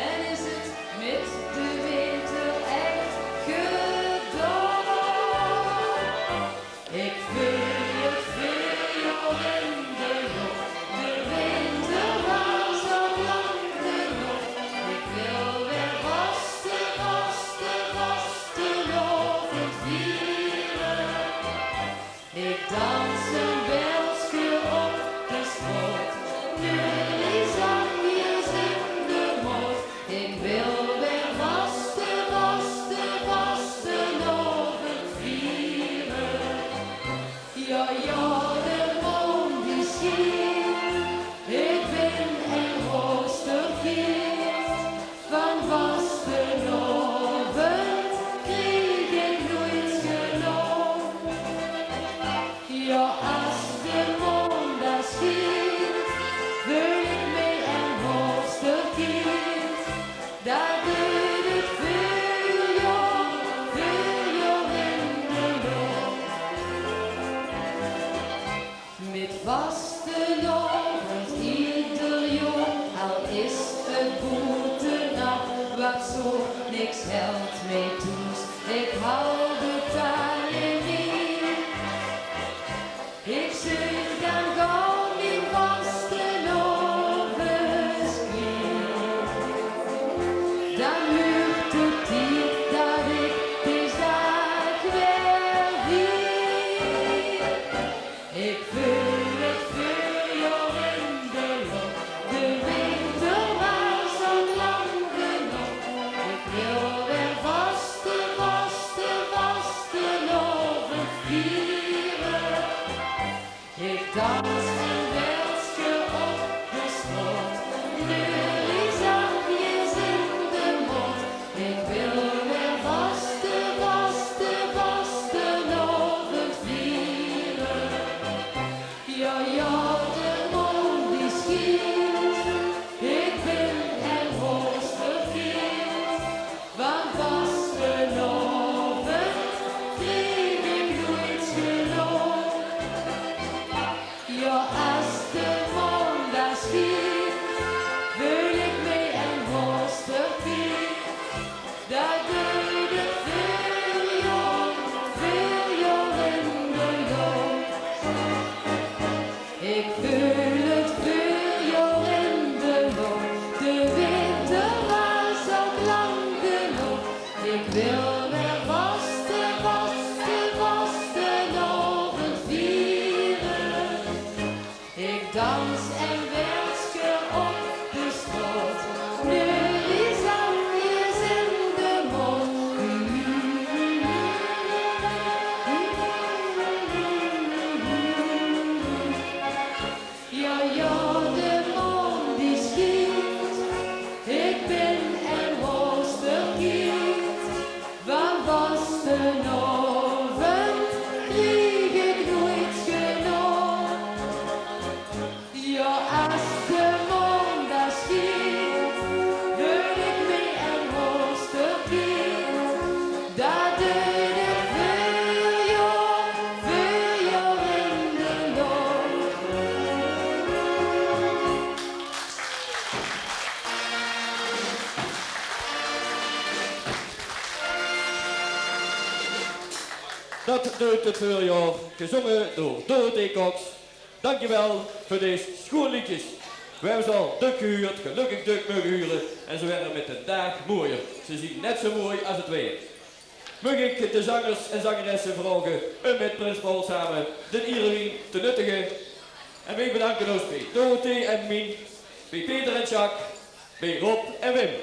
En is het met de winter echt gedaan? Ik voel het veurjaor in de loft. De winter was al lang genoeg. Ik wil weer vaste, vaste, vastelovend vieren. Ik dans een belske op de straot, de lisanjes in de moot. Ik wil weer vaste, vaste, vastelovend vieren. Ja, ja, de maan die schijnt, ik ben een hoosterkind. Van vastelovend krieg ik nooit genoeg. Ja, as de maan dao schijnt, voel ik mij een hoosterkind. Dat duurt het veurjaor, veurjaor in de loft. Met vastelovend ieder jaor, al is het boete nog wat zoer, niks helpt mij thoes, ik haal de taal in. Ik zing dan gauw mijn vastelovendskleed. Dan huurt de tied dat ik deze daag weer vier. Ik voel het veurjaor in de loft, de winter was al lang genoeg. Ik wil weer vaste, vaste, vastelovend vieren. Ik dans een belske op de straot, de lisanjes in de moot. Ik wil weer vaste, vaste, vastelovend vieren. Ja, ja, de maan die schijnt, ik ben een hoosterkind. Van vastelovend krieg ik nooit genoeg. Ja, as de maan dao schijnt, voel ik mij een hoosterkind. Dat duurt het veurjaor, veurjaor in de loft. Ik voel het veurjaor in de loft, de winter was al lang genoeg. Ik wil weer vaste, vaste, vastelovend vieren. Ik dans een belske op de straot, de lisanjes in de moot. Ja, ja, de maan die schijnt, ik ben een hoosterkind. Van vastelovend krieg ik nooit genoeg. Ja, as de maan dao schijnt, voel ik mij een hoosterkind. Dat duurt het veurjaor, veurjaor in de loft. Dat duurt het veurjaor, gezongen door Dorothee Cox. Dankjewel veur dees schoon liedjes. We hebbe ze al dök gehuurd, gelökkig dök meuge hure en ze waere mit den daag mooier. Ze zien net zo mooi as het weer. Maag ich de zangers en zangeresse vraoge um mit Prins Paul same d'n ierewien te nuttige. En weej bedanke ós beej Dorothee en Mien, beej Peter en Jacques, beej Rob en Wim.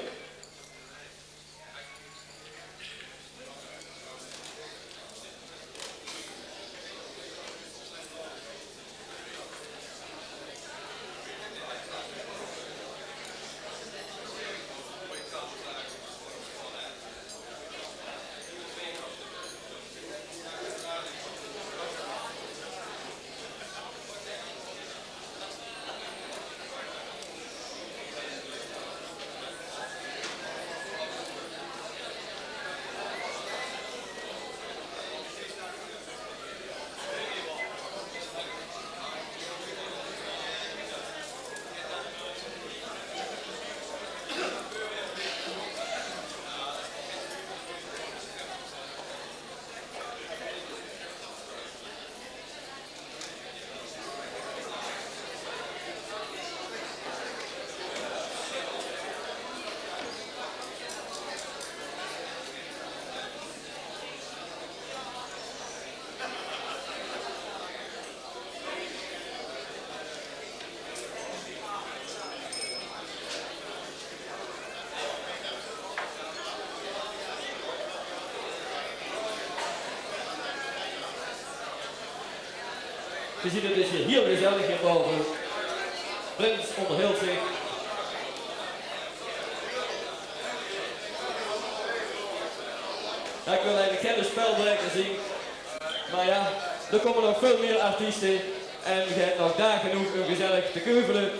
Geej zeet, 't is hie hiel gezellig hie bove. Prins óngerhèlt zich. Jao, ich wil eigelik geine spelbreker zeen. Mer jao, d'r kómme nog väöl mieë artieste en geej höbt nog daag genóg um gezellig te keuvele.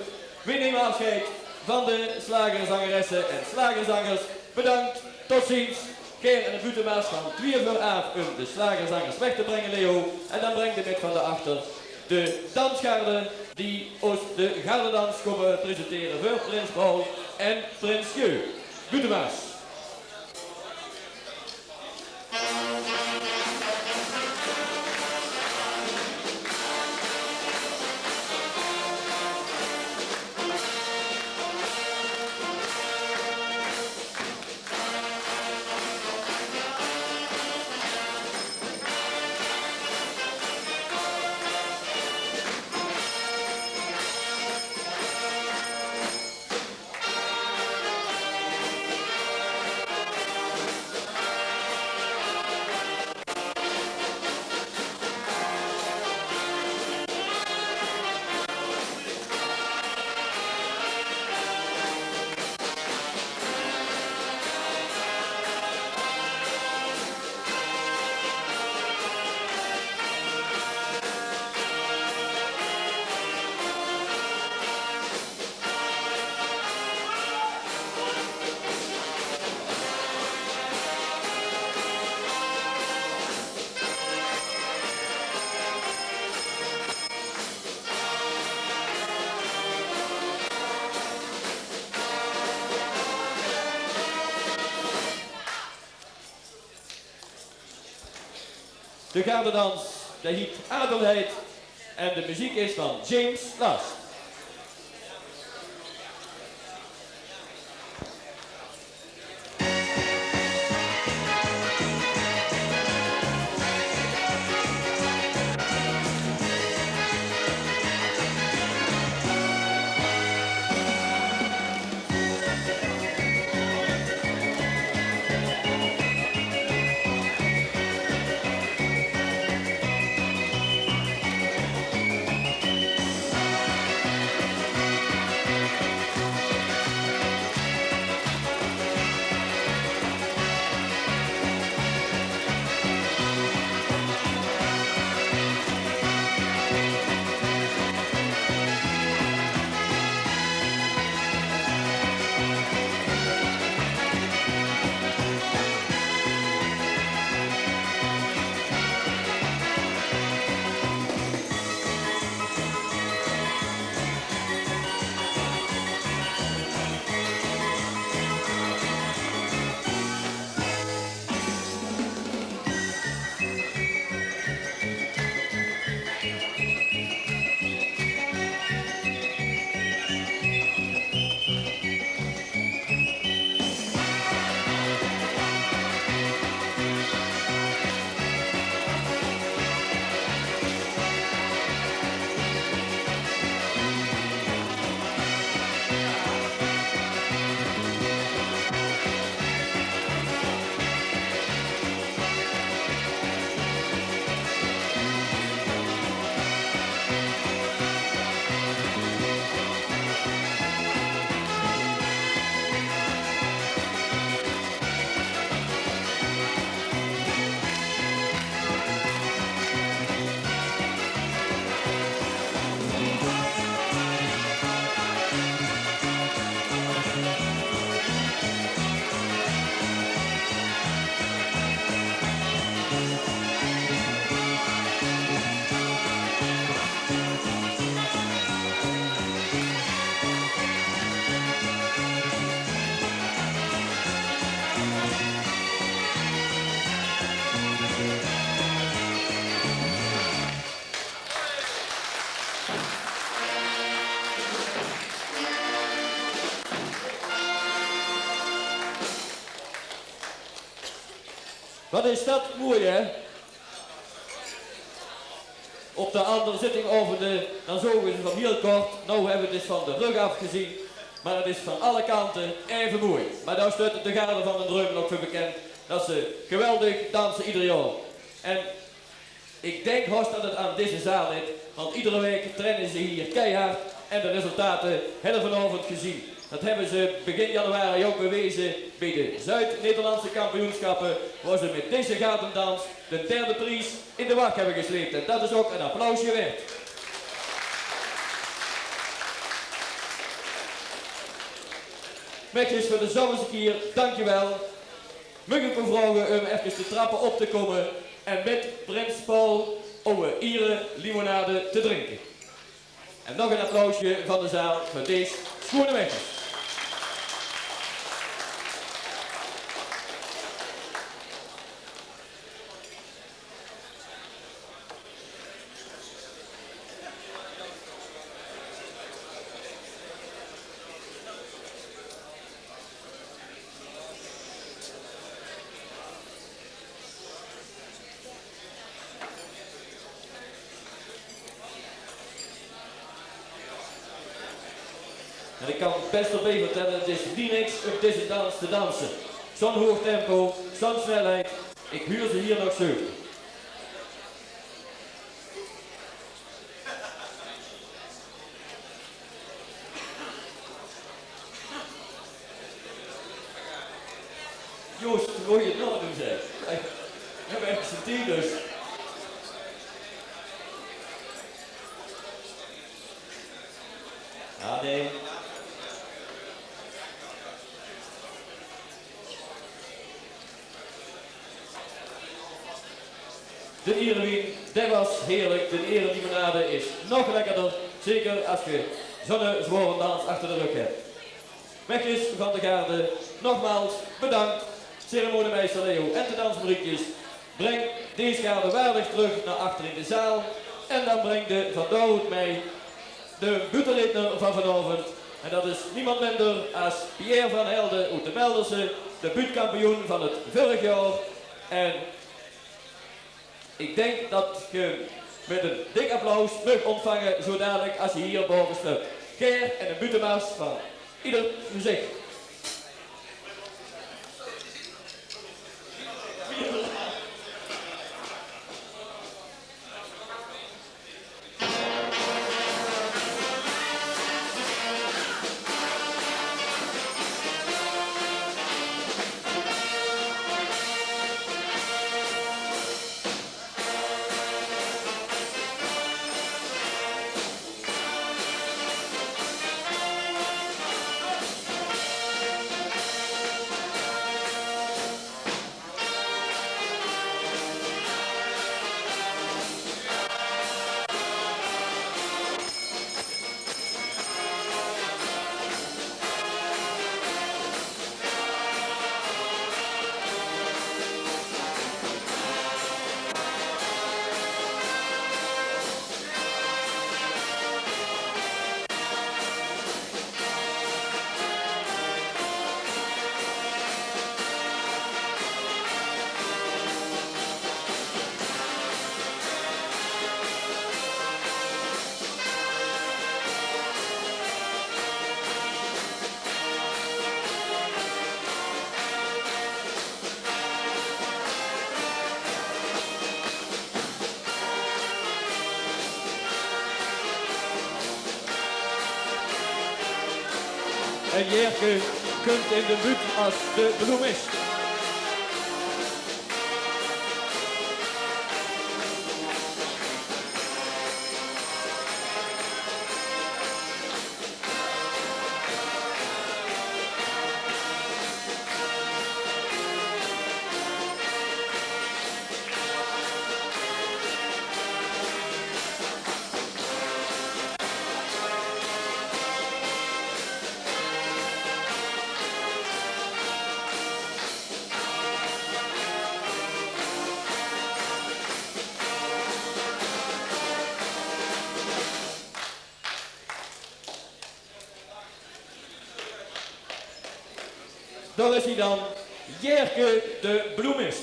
Weej numme aafsjeid van de slagerzangeresse en slagerzangers. Bedank, tot ziens. Gaer eine buuttemars van twieë veur aaf um de slagerzangers weg te brenge, Leo. En dan breng de mit van d'r achter de dansgarde, die ós de gardedans kómme presentere veur prins Paul en prins Jeu. Buuttemars. De gardedans, dae hiet Adelheid en de meziek is van James Last. Wat is dat mooi, hè? Op de anger zittingaovende, dan zoge ze van hiel kort, nou hebbe we 't ins van de rug aaf gezien, maar 't is van alle kante eve mooi. Maar dao steit de Garde van den Dreumel ouk veur bekend, dat ze geweldig danse ieder jaor. En ik denk haos dat 't aan deze zaal ligt, want iedere week traine ze hier keihard en de resultate hebbe we vanaovend gezien. Dat hebbe ze begin januari ouk beweze bie de Zuid-Nederlandse kampioenschappe, wo ze met deze gardendans de derde pries in de wach hebbe gesleept. En dat is ouk een applausje waerd. Mechjes, veur de zoveelste kier, dankjewel. Mug ik ow vraoge um efkes de trappe op te komme en met prins Paul owe iere limonade te drinke? En nog een applausje van de zaal veur dees schoene mechjes. En ik kan best op even vertelle, 't is nie niks um deze dans te danse. Zo'n hoog tempo, zo'n snelheid. Ik huur ze hier nog zeuke. Joost, wou je het nog doen, zeg? Hey, we hebben echt z'n tieners. Ah, nee. De ierewien, det was heerlijk. De ierelimonade is nog lekkerder. Zeker as ge zo'n zware dans achter de rug hebt. Mechjes van de garde, nogmaals bedankt. Ceremoniemeister Leo en de dansmariekes, breng dees garde waardig terug naar achter in de zaal. En dan breng de van Dorhoed mee de buuttereedner van vanaovend. En dat is niemand minder as Pierre van Helden oet de Melderse, de buutkampioen van het vurrig jaor. En ik denk dat ge met een dik applaus mug ontvange zo dadelijk as hij hier boven stut. Gaer en een buuttemars van ieder gezicht. En Jerke kunt in de buut as de bloemist. Daar is hij dan, Jerke de bloemist.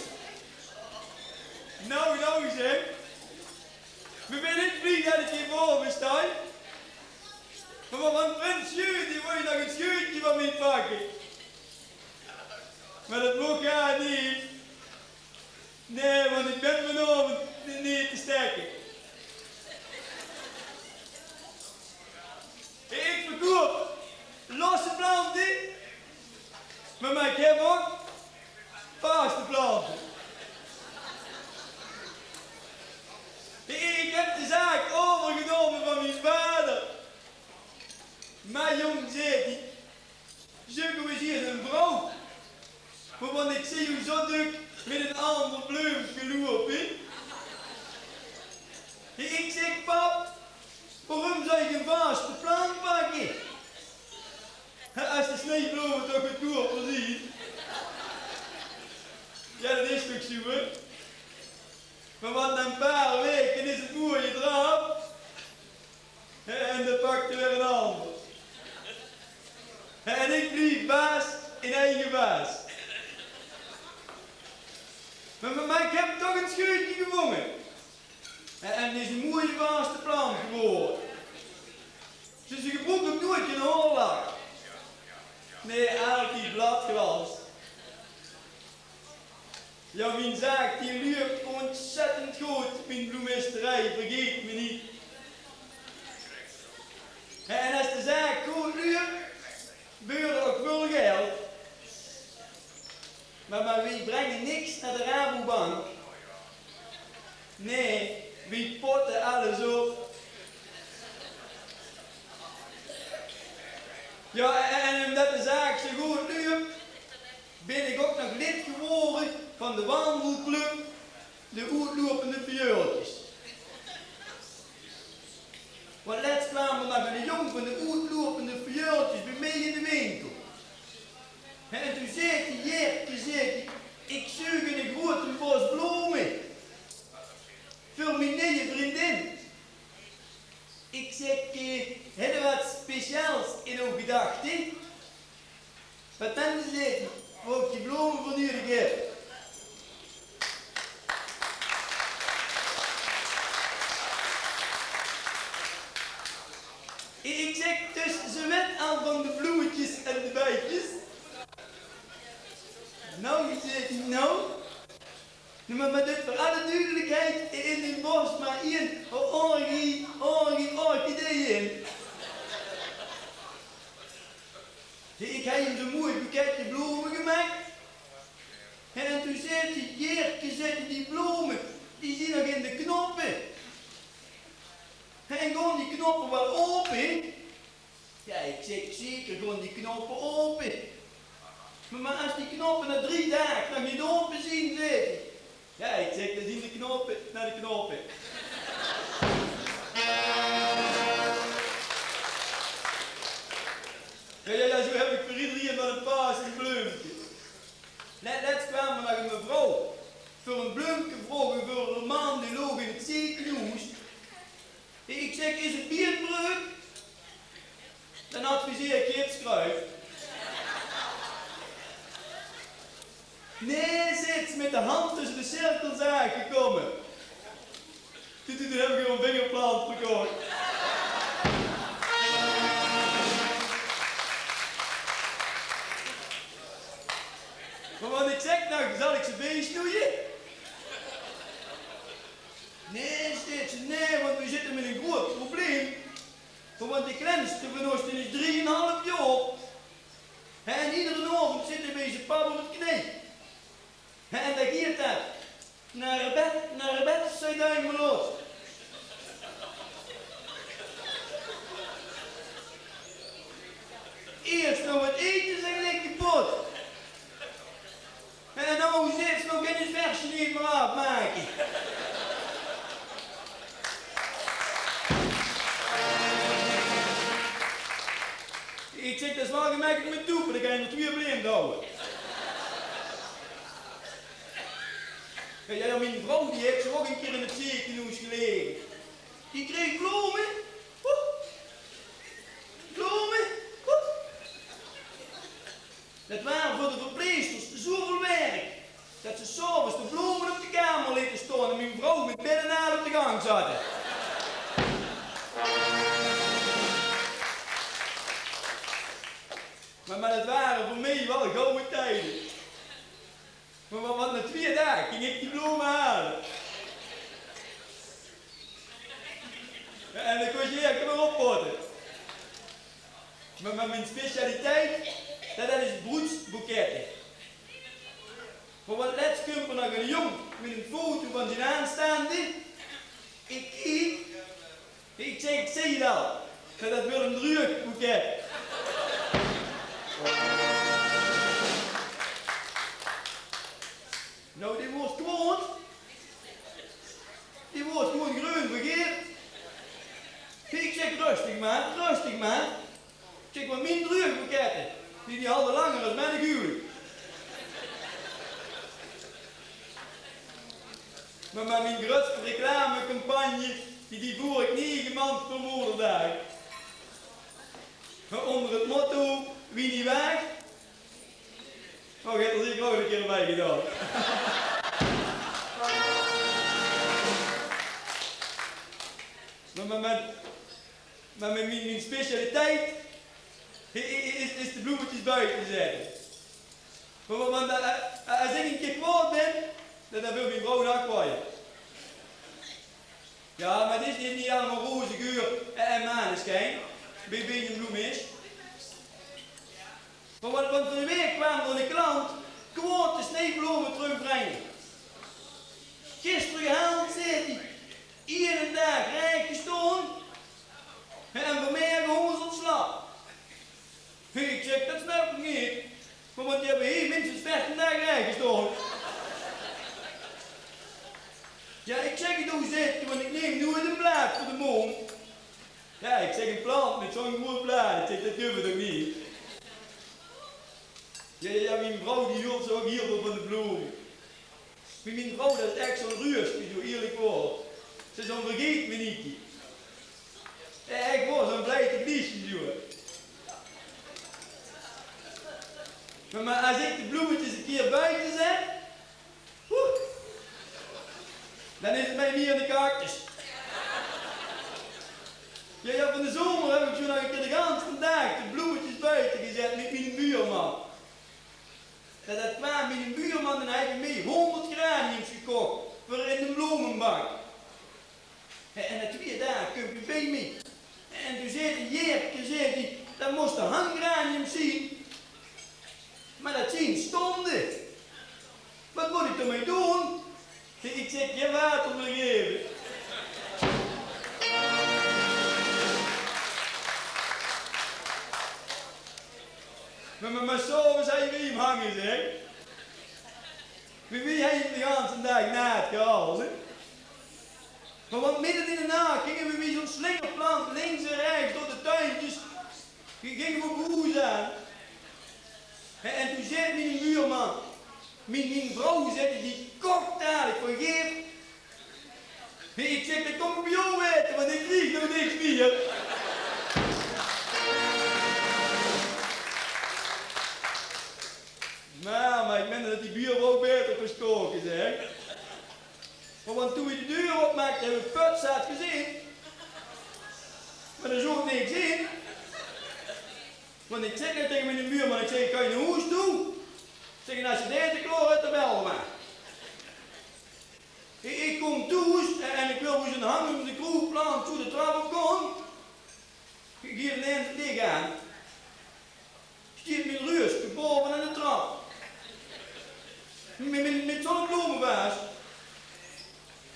Nou, nou zeg. Wae bin ich blie det ich hie bove staon. Mer, mer van prins Sjoen, dae wol nog ein sjoentje van mich pakke. Mer det moch gaar neet. Nae, want ich bin vanaovend neet te stekke. Ich verkoup losse plante, mer, mer ich höb ouch vaste plante. Ich höb de zaak euvergenómme van miene vader. Mer jóng, zaet 'r, zeuk ow ins ein vrouw. Mer want ich zeen ow zo dök mit ein anger bleumke loupe. Ich zeg: "Pap, waorum zou ich ein vaste plant pakke? Es de sneeblome toch goodkoper zien?" Jao, det is toch zo, hè? Mer want nao ein paar waeke is 't moeie d'raaf. En dan pak 'r weer ein anger. En ich blief baas in eige baas. Mer, mer, mer ich höb toch ein sjoentje gevónje. En, en 't is ein moeie vaste plant gewore. Ze, ze gebroek ich noeit geine oorlog. Nae, altied bladglans. Jao, mien zaak die löp óntzèttend good, mien bloemisterie, vergaet mich neet. En es de zaak good löp, beurde ouch väöl geld. Mer, mer wae bringe niks nao de Rabobank. Nae, wae potte alles op. Jao, en, en ómdet de zaak zo good löp, bin ich ouch nog lid gewore van de wandelclub De Oetloupende Viooltjes. Want lèts kwaam d'r nog eine jóng van De Oetloupende Viooltjes bie mich in de winkel. En toen zaet 'r: "Jaerke," zaet 'r, "ich zeuk eine groeate bos blome veur mien nieje vriendin." Ich zeg: "Eh, höbs se get speciaals in ow gedachte?" "Waat dan?" zaet 'r. "Wao ich die blome veur nudig höb." Ich zeg: "Dus, se wèt al van de bloemetjes en de bietjes?" "Nou," zaet 'r, "nou." "Noe, mer, mer doot veur alle dudelikheid in dien bos mer ein orgi-, orgi-, orchidee in." Ich höb 'm zo'n moei boeketje blome gemaak. En toen zaet 'r: "Jaerke," zaet 'r, "die blome, die zien nog in de knoppe. En gaon die knoppe waal ope?" Jao, ich zeg: "Zeker gaon die knoppe ope. Mer, mer es die knoppe nao drie daag nog neet ope zien," zaet 'r. Jao, ich zeg, dan zien de knoppe nao de knoppe. Jao, jao, jao, zo höb ich veur ederein waal ein passend bleumke. Lèts kwaam d'r nog ein mevrouw veur ein bleumke vraoge veur häöre man, dae loog in 't zeekenhoes. Ich zeg: "Is 't bie ein breuk?" "Dan adviseer ich gips kruip." "Nae," zaet ze, "mit de hand tösse de cirkels aangekómme. Toen, toen höb ich 'm ein vingerplant verkoch." Mer, mer ich zeg nog: "Zal ich ze beej snoeie?" "Nae," zaet ze, "nae, want v'r zitte mit ein groeat probleem. Want de kleinste van ós, dae is drieënhalf jaor. En iedere aovend zit 'r bie zien pap op 't knee. En dan geit 'r nao bèd, nao bèd," zag Duimelot. "Iers nog get ete," zag Likkepot. "En noe," zaet ze, "noe kin ich 't versje neet mier aafmake." Ich zeg: "Det is waal gemekkelik mit doepe, dan kins se d'r twieë blind hawwe." Jao, jao, mien vrouw, die haet zo ouch ein kier in 't zeekenhoes gelaege. Die kreeg blome. Woep. Blome. Woep. Det waar veur de verpleegsters zoväöl werk, det ze 's aoves de blome op de kamer lete stoon en mien vrouw mit billen al op de gang zatte. Mer, mer det ware veur mich waal gouwe tieje. Mer, mer, want nao twieë daag ging ich die blome haole. Ja, en dan kós ich ech mer oppotte. Mer, mer mien specialiteit, det, det is broedsboekette. Mer want lèts kump d'r nog eine jóng mit ein foto van zien aanstaande. Ich kiek, ich zèk: "Ich zeen 't al. Det, det wuuert ein druueg boeket." Nou, dae woort kwaod. Dae woort gewoon greun van geer. Ich zèk: "Rustig mer, rustig mer." Ich zèk: "Want mien druueg boekette, die, die halde langer es mien huwelijk." Mer, mer mien groetste reclamecampagne, die, die voer ich nege maond veur moderdaag. Ónger 't motto: "Wie nie waag." Oh, geer höb d'r zeker ouch ein kier bie gedaon. Mer, mer, mer, mer mien, mien, mien specialiteit i-, i-, is, is de bloemetjes buite zètte. Mer, mer, mer, eh, eh, es ich ein kier kwaod bön, dan, dan wil mien vrouw ouch kwaod. Ja, mer 't is neet, neet allemaol roze geur en, en manesjien bie, bie ein bloemist. Mer want, want van de waek kwaam d'r eine klant kwaod de snijblome trökbringe. "Gister gehaold," zaet 'r, "eine daag rieg gestoon en vanmorge hóng ze al slap." Ich zèk: "Det snap ich neet. Mer want die höbbe hie minstens veertien daag rieg gestoon." "Ja, ich zèk 't ouch," zaet 'r, "want ich num noeats ein blaad veur de moond." Ja, ich zèk: "Ein plant mit zo'n groeat blaad," ich zèk, "det guf 't ouch neet." Ja, ja, ja, mien vrouw die hilt ouch hieël väöl van de blome. Mien, mien vrouw, det is ech zo'n ruuske, zo'n eerlik waord. Ze is zo'n vergeet-me-nietje. Ech waor, zo'n blij-te-gliesje, zoe. Mer, mer es ich de bloemetjes ein kier buite zèt, oeh, dan is 't mei mieër eine cactus. Ja, ja, van de zomer höb ich zoe nog ein kier de ganse daag de bloemetjes buite gezèt mit miene buurman. Det, det kwaam miene buurman en hae haw bie mich hóngerd geraniums gekoch veur in de blomenbak. En, en nao twieë daag kump 'r bie mich. En toen zaet 'r: "Jaerke," zaet 'r, "det móste hanggeraniums zien. Mer det zien stónde. Waat mót ich d'r mei doon?" Ich zèk: "Gein water mieër gaeve." Mer, mer, mer 's aoves hawwe v'r 'm hange, zèk. V'r, v'r hawwe 'm de ganse daag naat gehalde. Mer want midden in de nach ginge v'r wie zo'n slingerplant links en rechs door de tuintjes, ginge v'r boe aan. En, en toen zaet miene buurman: "Mien, mien vrouw," zaet 'r, "die koch dalik van geer." Ich zèk: "Det kóm ich bie dich waete, want ich krieg noe niks mieër." Mer, mer ich mein det die buurvrouw baeter verstaon is, hè. Mer want toen v'r de deur opmaakde, höbbe v'r pötzaat gezeen. Mer d'r zoot niks in. Want ich zèk nog taenge miene buurman, ich zèk: "Ich gaon nao hoes toe." Ich zèk: "En es se 't aete klaor höbs, dan bel mer." Ich, ich kóm thoes en, en ich wil wie zo'n hangende kroegplant zoe de trap op gaon. Ich gaef inens 't lich aan. Steit mien ruuske baove aan de trap. Mit, mit, mit zo'n blomevaas.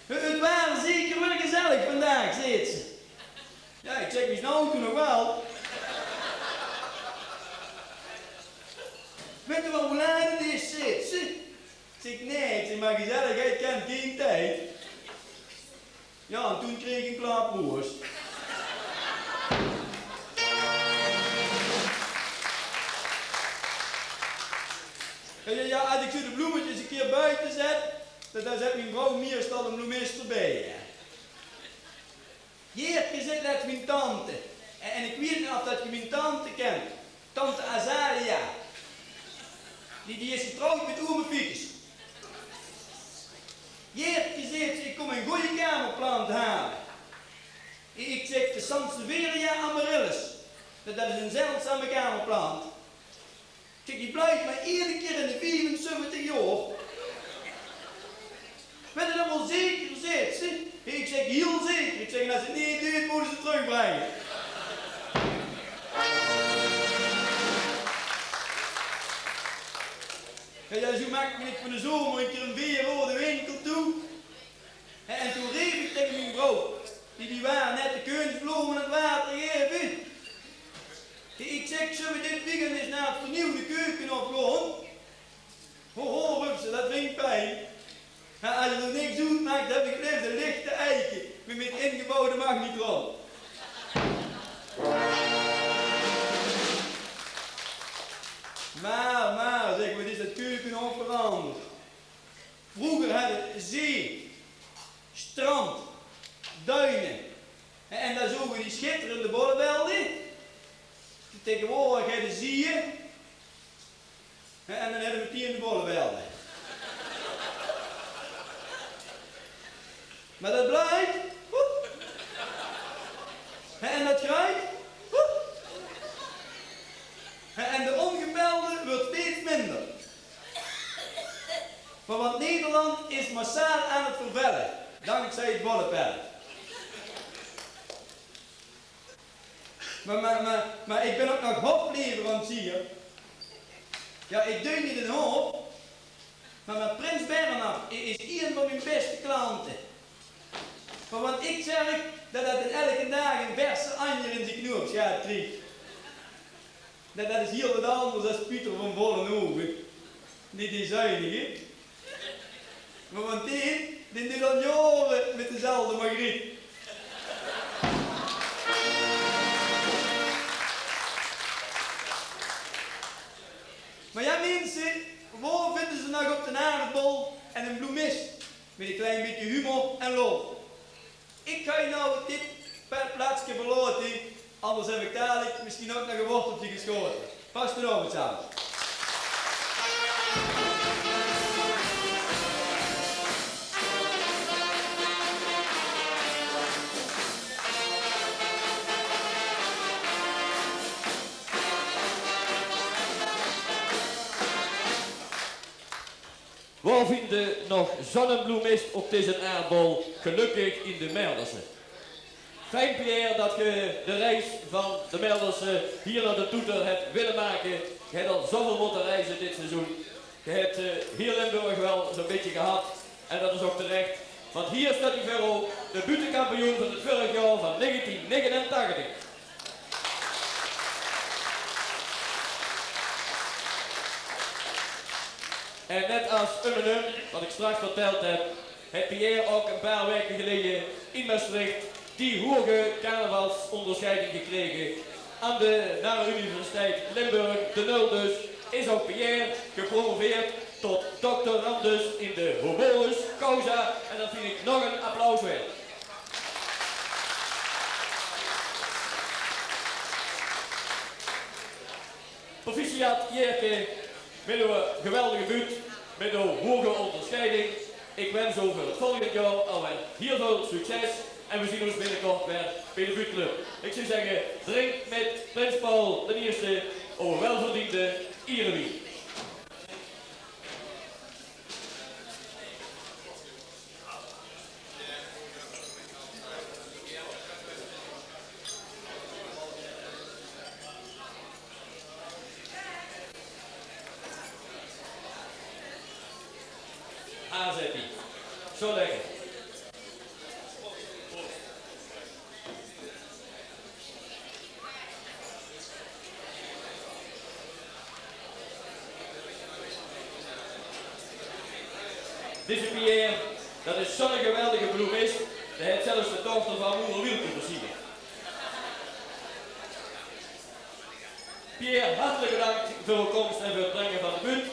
"Het, het waor zeker waal gezellig vandaag," zaet ze. Ja, ich zèk: "Bis noe toen nog waal?" "Wèts se waal wie laat 't is?" zaet ze. Ich zèk: "Nae," ich zèk, "mer gezelligheid kent gein tied." Ja, en toen kreeg ich ein klapwoors. Ja, ja, ja, es ich zoe de bloemetjes ein kier buite zèt, dan, dan zèt mien vrouw meistal ein bloemist d'rbie, hè. Hie zit lèts mien tante. En, en ich weit neet of det geer mien tante kent. Tante Azalia. Die, die is getrouwd mit ome Fiekes. Jeerke, zeet ze, ik kom een goeie kamerplant hale. Ik zeg, de Sansevieria amaryllis. Dat, dat is een zeldzame kamerplant. Ik zeg, die blijft maar iedere keer in de vijfenzeventig jaar. Weet je dat wel zeker, zeet ze? Ik zeg, heel zeker. Ik zeg, en als het niet duurt, moeten ze terugbrengen. Ja, ja, zo maak ik van de zomer een keer een veer de winkel toe. En toen reep ik tegen mijn vrouw, die, die waren net de keunsbloemen aan het water geven. Ik zeg, zullen we dit weekend eens naar het vernieuwde keukenhof gaan? Ho, ho, roept ze, dat vind ik fijn. Ja, als je er niks doet, maakt, heb ik het leven lichte eiken met, met ingebouwde magnetron. Maar, maar, zeg, wat is dat keukenhof veranderd. Vroeger hadden ze zee, strand, duinen. En dan zogen we die schitterende bollevelden. Tegenwoordig hebben ze zee. En dan hebben we tien bollevelden. Maar dat blijkt. Woep. En dat grijt. Woep. En de ongepelde wordt steeds minder. Maar want Nederland is massaal aan het vervellen, dankzij het bollepellen. Maar, maar, maar, maar ik ben ook nog hofleverancier. Ja, ik deun niet in hof, maar, maar prins Bernhard i-, is een van mijn beste klanten. Maar want ik zeg dat dat in elke daag een verse anjer in zijn knoopsgaat krijgt. Dat, dat is heel wat anders als Pieter van Vollenhoven. Niet die zuinige. Maar want die, die doet al jaren met dezelfde Margriet. Maar ja, mensen, waar vinden ze nog op de aardbol en een bloemist met een klein beetje humor en lol? Ik ga je nou dit pa-, plaatsje verlaten, anders heb ik dadelijk misschien ook nog een worteltje geschoten. Vastelaovend samen. Waar vinden nog zonnebloemist op deze aardbol? Gelukkig in de Merlderse. Fijn, Pierre, dat ge de reis van de Merlderse hier naar de Toeter hebt willen maken. Je hebt al zoveel moeten reizen dit seizoen. Je hebt, eh, heel Limburg wel zo'n beetje gehad. En dat is ook terecht. Want hier staat hij voor u, de buuttekampioen van het vorig jaar van negentien negenentachtig. En net als Ummenum, wat ik straks verteld heb, heeft Pierre ook een paar weken geleden in Maastricht die hoge carnavalsonderscheiding gekregen. Aan de Narenuniversiteit Limburg, de Nul dus, is ook Pierre gepromoveerd tot doctorandus in de homoris causa. En dat vind ik nog een applaus waard. Proficiat, Pierke, met uw geweldige buut, met uw hoge onderscheiding. Ik wens u voor het volgend jaar alweer heel veel succes en we zien ons binnenkort weer bij de buutclub. Ik zou zeggen, drink met prins Paul de Eerste op een welverdiende ierewien. Aanzet die. Zo lekker. Deze Pierre, dat is zo'n geweldige bloemist. Hij heeft zelfs de dochter van moeder Wielke versierd. Pierre, hartelijk bedankt voor uw komst en voor het brengen van de buut.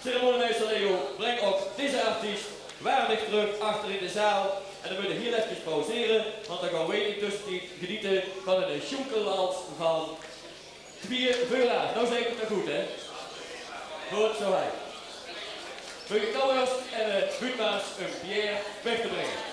Ceremoniemeester Leo, breng ook deze artiest waardig terug achter in de zaal. En dan moeten we hier even pauzeren, want dan gaan wij intussen genieten van een sjoenkelwals van Twieë Veula. Nou zeg ik het toch goed, hè? Goed zo, hè. Veur de kouwers en de buutma's een bier weg te brengen.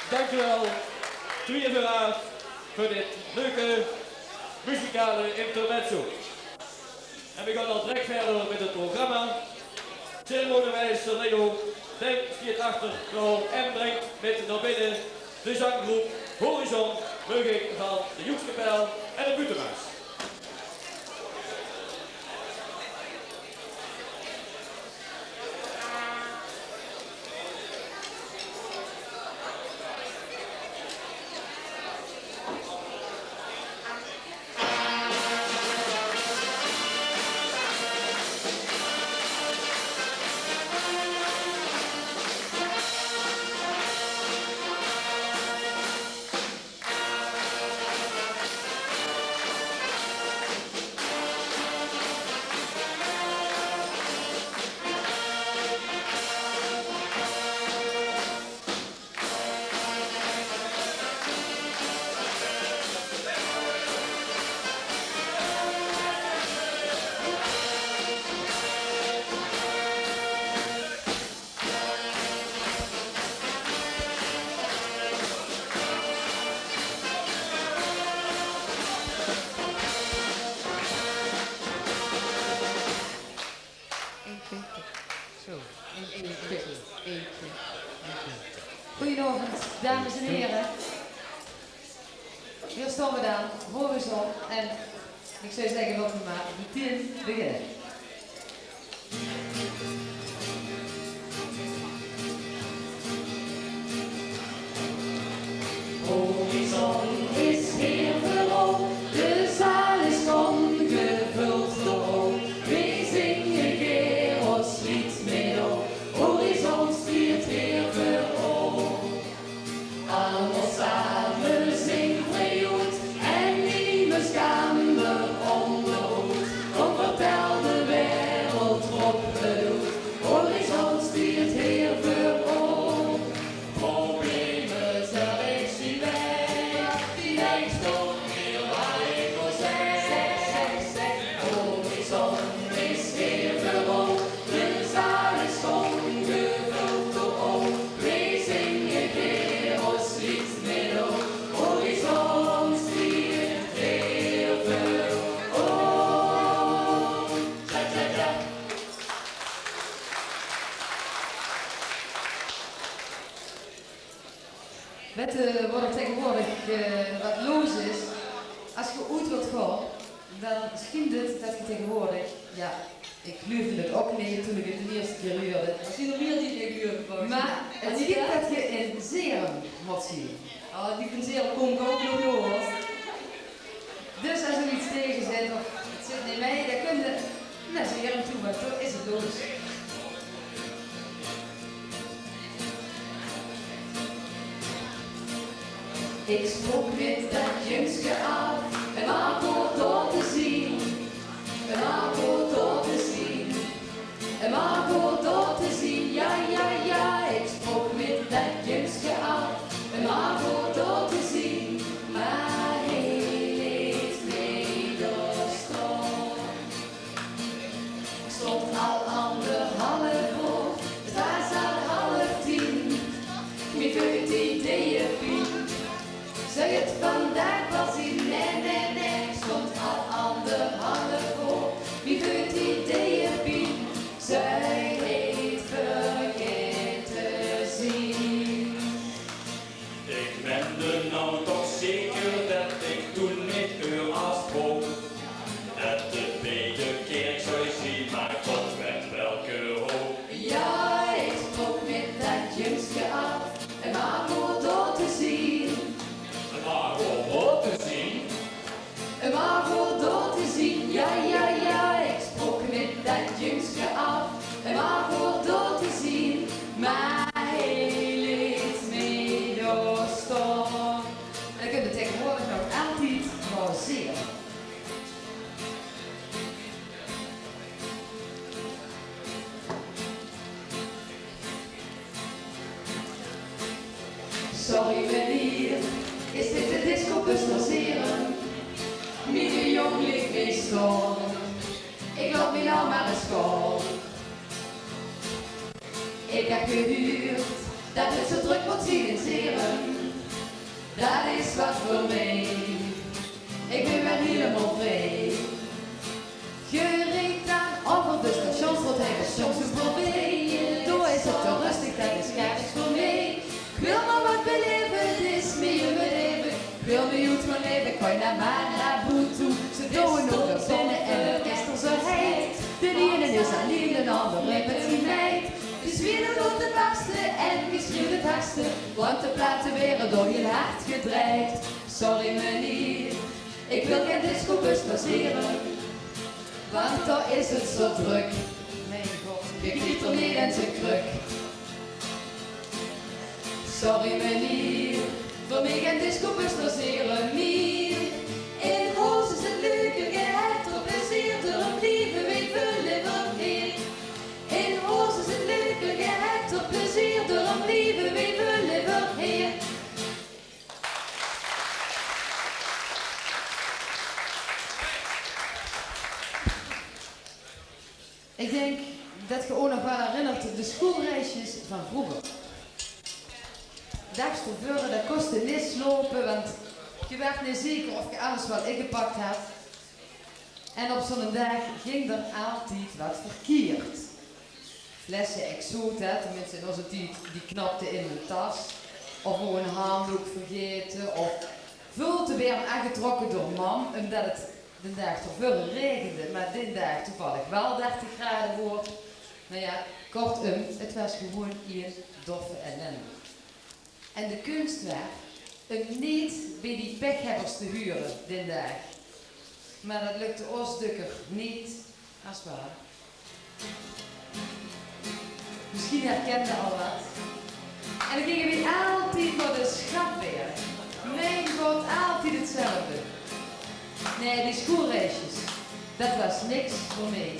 Dank u wel. Twee veur aaf. Veur dit leuke muzikale intermezzo. En we gaon al direk wiejer mit 't programma. Ceremoniemeister Leo, dae steit achter klaor en bringk mit nao binne de zanggroep Horizon, meugelik van de Joekskapel en de Buutemaas. Eén, twee, drie. Zo, eén, twee, drie. Eén, twee, drie. Goeienaovend, dames en here. Hie staon we dan, Horizon. En ik zou zegge, laote we maar meteen beginne. Horizon is hie veural, de zaal is kom gevuld door. We zinge gaer os leed mit op. Horizon stiet hie veural. Allemaol same zinge vrie oet en nemes kan d'r óngeroet. Kom, vertèl de wereld drop 't oet. Horizon stiet hie veural. Probleme zeen weg, zeen weg, zeen weg, stop hie, wat ik wil zegge. Horizon is hie veural. De zaal is kom gevuld door op. We zinge gaer os leed mit op. Horizon stiet hie veural. Tja, tja, tja. Wette wat er tegenwoordig, eh, wat los is? As ge oet wilt gaon, dan schient 't det ge tegenwoordig, ja, ik gluuefde 't ok neet toen ik 't de ierste kier huurde. D'r zien d'r mier die 't neet gluueve, volges mich. Maar 't schient det ge in Zerum mót zien. Oh, die van Zerum kom ik ok nog, hoor. Dus as er iets tegen zit of het zit neet mei, dan kunde nao Zerum toe, want dao is 't los. Ik sprók mit det jungske aaf, en maar veur dao te zien, en maar veur dao te zien. En maar veur dao te zien, ja, ja, ja, ik sprók mit det jungske aaf. En maar veur dao te zien, maar hie leet mich dao staon. Ik stond al anderhalf oor, het waas al half tien. Mien veut die deje pien. Zou het vandaag wel zien? Nae, nae, nae. Ik stond al anderhalf oor, mien veut die deje pien. Zij het vergete zien. Ik ben d'r now toch zeker det ik toen mit eur aafsprók det de bie de kerk zou zien, maar God weet welke hoop. Ja, ik sprók mit det jungske aaf, en maar veur dao te zien. En maar veur dao te zien. En maar veur dao te zien, ja, ja, ja, ik sprók mit det jungske aaf. En maar veur dao te zien, maar hie leet mich dao staon. En dan kunde tegenwoordig nog altied pauzere. Sorry meneer, is dit de discobus nao Zerum? Miene jóng leet mich staon. Ik laot mich now maar ins gaon. Ik heb gehuurd det het zo druk mót zien in Zerum. Dat is wat veur mej. Ik bin weer hielemaol vrej. Ge reet dan euver de stations, wat hebbe soms veurbie. Doa is het te rustig, dat is gaar niks veur mej. Ik wil mer wat beleve, het is mej um het eve. Ik wil mej oet gaon leve, ik gaon nao Malibu toe. Ze doon nog nao binne en het is d'r zo heit. De iene is allien, de anger mit zien meid. Ge zwiert door te barste en ge schriewt het hardste, want de plate waere door hiel hard gedrejd. Sorry meneer, ik wil gen discobus passere, want doa is het zo druk. Mej god, ge kriegt d'r neet ens ein kruk. Sorry meneer, veur mej gen discobus passere mier. In Hoes is het leuker, ge het d'r plezeer, d'r blieve wej veulle liever heej. In Hoes is het leuker, ge het d'r plezeer, d'r blieve wej veulle liever heej. Ik dink det ge ow nog waal herinnert, de schoelreisjes van vroeger. Daags te veure, det kosde neet slope, want ge waart neet zeker of ge alles waal ingepak had. En op zoe'nen daag ging d'r altied wat verkeerd. Flesse exoot, hè, tenminste in ózze tied, die knapde in de tas. Of ow ein handdook vergaete, of väöl te werm aangetrokke door mam, umdet het den daag te veure raegende, maar den daag toevallig waal dertig grade woort. Nou ja, kortom, het waas gewoeën ein doffe ellende. En de kunst waas um neet bej die pechhebbers te hure den daag. Maar det lukde ós dökker neet as waal. Misschien herkende al wat. En dan ginge wej altied nao de Schatberg. Mien god, altied hetzelfde. Nae, die schoelreisjes, det waas niks veur mej.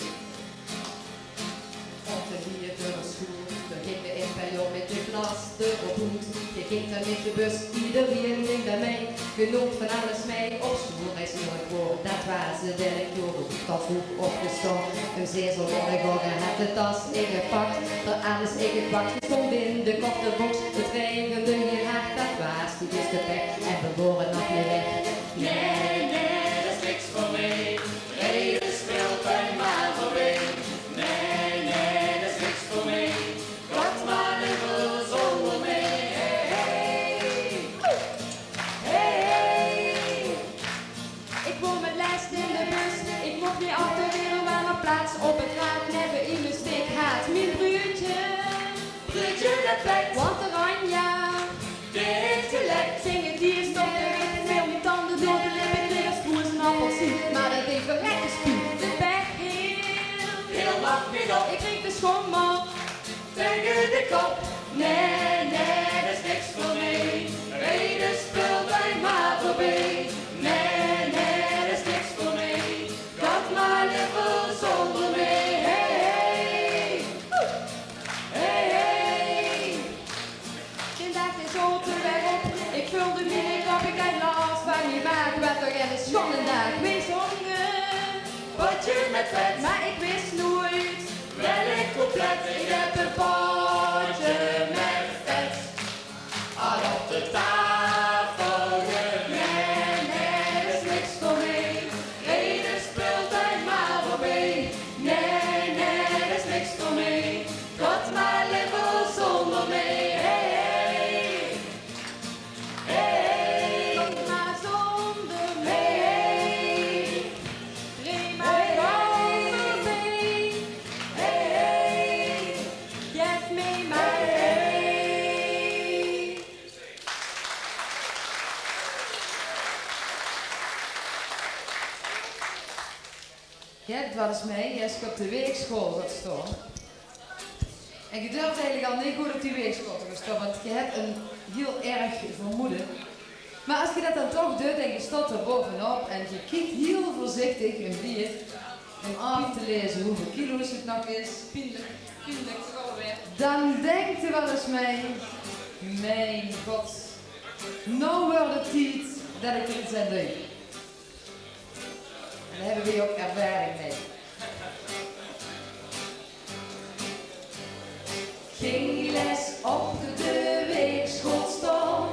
Op de lier veur de schoel, dao ging de imperial mit de klas de roep oet. Ge ging dan mit de bus, iederein ging dan mej. Ge noomde van alles mej, op schoelreis noe ik woor. Det waas de directeur, d'r woort al vroeg opgestaon. Um zes oor morge had de tas ingepak, d'r alles ingepak. Ge stónd in de korte boks, het raegende hiel hard. Det waas die is de pech en we wore nog neet weg. Nae, nae, det is niks veur mej. Rijden speelt bij Mabelbeen. Nae, nae, det is niks veur mej. Gaot maar lever zónder mej. Hey, hey. Hey, hey. Ik woor met lest in de bus. Ik mocht neet achterein, maar op plaats op het raad. Neven iemes dik haat mien bruudje. Bruudje, det pek. Want de Ranja, die het gelek. Ging het dier, stopde het veel mien tande door de lip. Ik kreeg als koe is een appelsien, maar det deej verrekke spuug. De pech hiel, hiel nog neet op. Ik kreeg de schommel taenge de kop. Nae, nae, det is niks veur mej. Rijden speelt bij Mabelbeen. Nae, nae, det is niks veur mej. Gaot maar lever zónder mej. Hey, hey. Hey, hey. Den daag dae zote weer op. Ik vulde miene kop, ik had las van die maag. Waas toch eine schónne daag. Wej zónge Potje met pet. Maar ik wis noeit welk couplet. Ik heb een potje met pet al op de tafel gelegd. Nae, nae, det is niks veur mej. Rijden speelt bij Mabelbeen. Nae, nae, det is niks veur mej. Gaot maar lever zónder mej. Hey, hey. Hey, hey. Gaot maar zónder mej. Hey, hey. Rij maar zónder mej. Hey, hey. Gaef mej maar, hey, hey. Ge het waal ens mej, es ge op de weegschool gaot staon. En ge durft eigelik al neet good op die weegschool te gaon staon, want ge het ein hiel erg vermoede. Maar es ge det dan toch doot en ge staot d'r bovenop en ge kiekt hiel veurzichtig ein bie um aaf te laeze hoeväöl kilo's het nog is, pienlik, pienlik toch alweer, dan dinkt ge waal ens mej: mien god, noe wuurt het tied det ik d'r get aan doon. En dao hebbe wej ok ervaring mej. Ging les op de weegschool staon,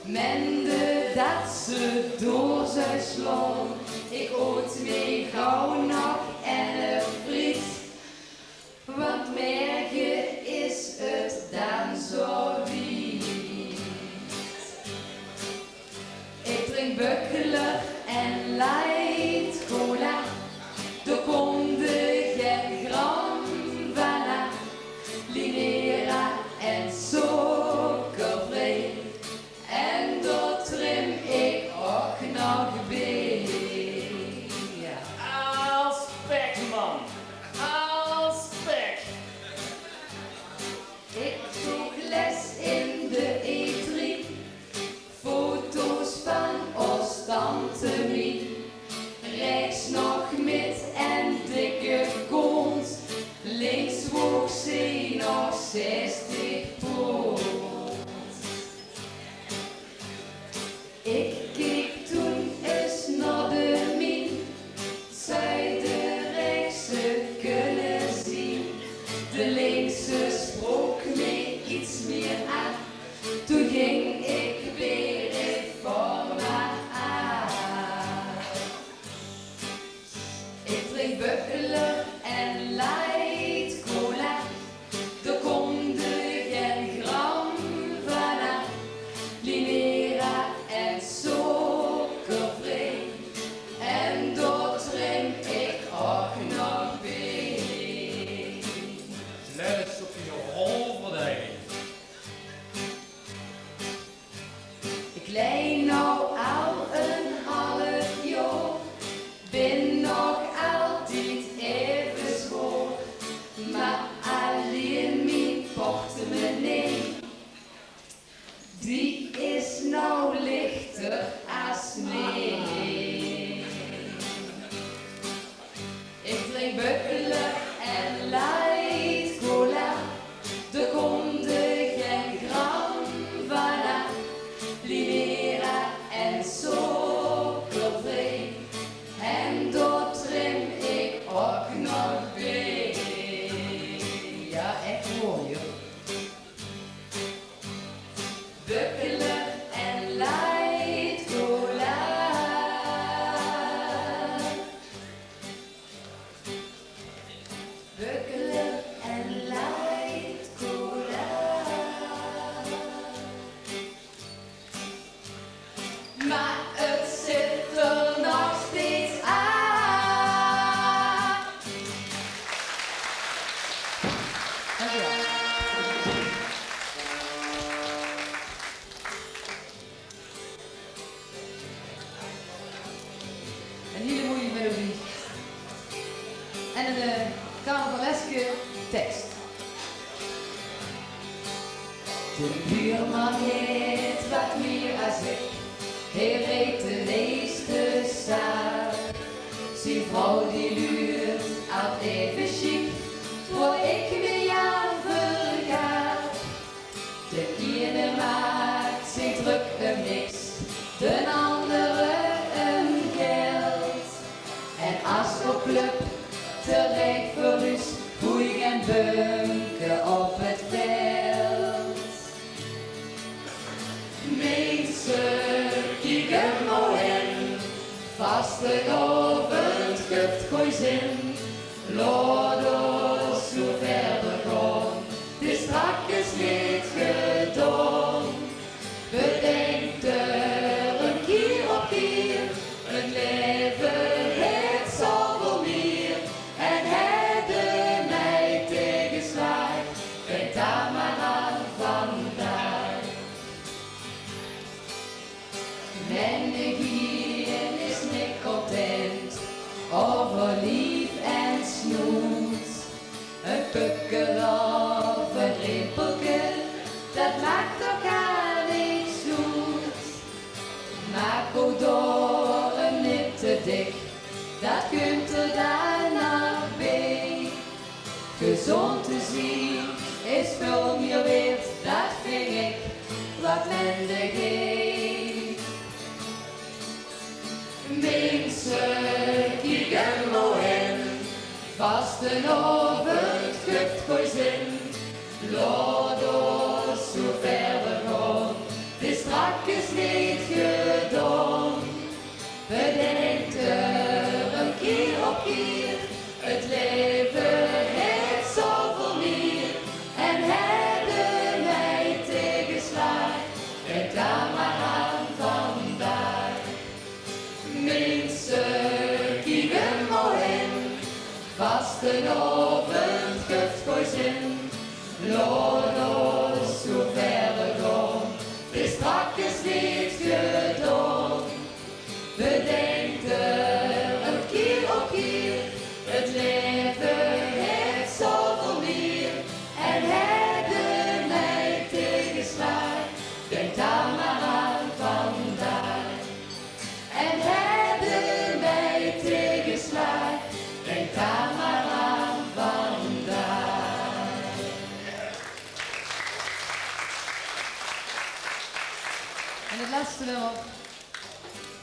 mende det ze door zów slaon. Ik oet mich gauw nog eine friet, want merge is 't dan zo wiet. Ik drink Bökkeler en light cola, dao kump gen gram van aaf. Linera en sokkervrie, en dao trim ik ok nog bie. Als pek, man. Als pek. Ik zoog les in de E drie. Foto's van os tante Mie. Rechts nog mit en dikke kont. Links woog ze nog zestig pond. Ik keek toen ens nao de mien. Zou de rechtse kunne zien? De linkse spraok mich iets mier aan. Toen ging ik weer reforma aan. Ik drink Bökkeler en light cola. Dao kump gen gram van aaf. Linera en sokkervrie. En dao trim ik ok nog bie. Let eens op die rolverdeling. Ik lei now al een half jaor, bin nog altied effe zwaor, maar allein mien portemonnee, die is now lichter as sneeuw. Ik drink Bökkeler en light cola. Dao kump gen gram van aaf. Linera en sokkervrie. En dao trim ik ok nog bie. Ja, echt mooi, joh. Bökkeler en light cola. Bökkeler en light cola. Maar 't zit er nog steeds aan. Dank u wel. Een hele mooie melodie. En een, eh, carnavaleske tekst. De buurman heet wat mier as ik. Hij reet de leegste zaak. Zien vrouw die luurt al even chic, waar ik me aan vergaat. De ene maakt zich druk um niks, de andere um geld. En as op club terecht verlies, hoei en bunke op het veld. Minse, kiek um mooi in, vastenaovend guft gooj zin. Laot os zoe verder gaon, 't is straks neet gedaon. Bedenk d'r een kier op kier, 't leve heet zoeväöl mier. En hedde mei tegeslaag, denk dao maar aan vandaag. Mennigeen is neet content euver lief en snoet. Een pukkel of een rimpelke, dat maakt toch gaar niks oet. Maak ow dao um neet te dik, dat kumt er dan nog bie. Gezond te zien is väöl mier weerd, dat ving ik, wat men d'r geeft. Minse, kiek um mooi in, vastenaovend guft gooj zin. Laot os zoe verder gaon, 't is straks neet gedaon. Bedenk d'r um kier op kier, 't laeve haet zoväöl mier en haet mei taegeslaag. Dink dao mer aan vandaag. Minse, kiek um uch hin, vastenaovend guf gooj zin. Laot ós zoe wiejer gaon, 't is strakkes neet gedaon. Bedenk d'r um kier op kier, 't laeve haet zoväöl mier en haet mei taegeslaag. Dink dao mer aan vandaag. En haet mei taegeslaag. Dink dao mer aan vandaag. En 't lèste nummer.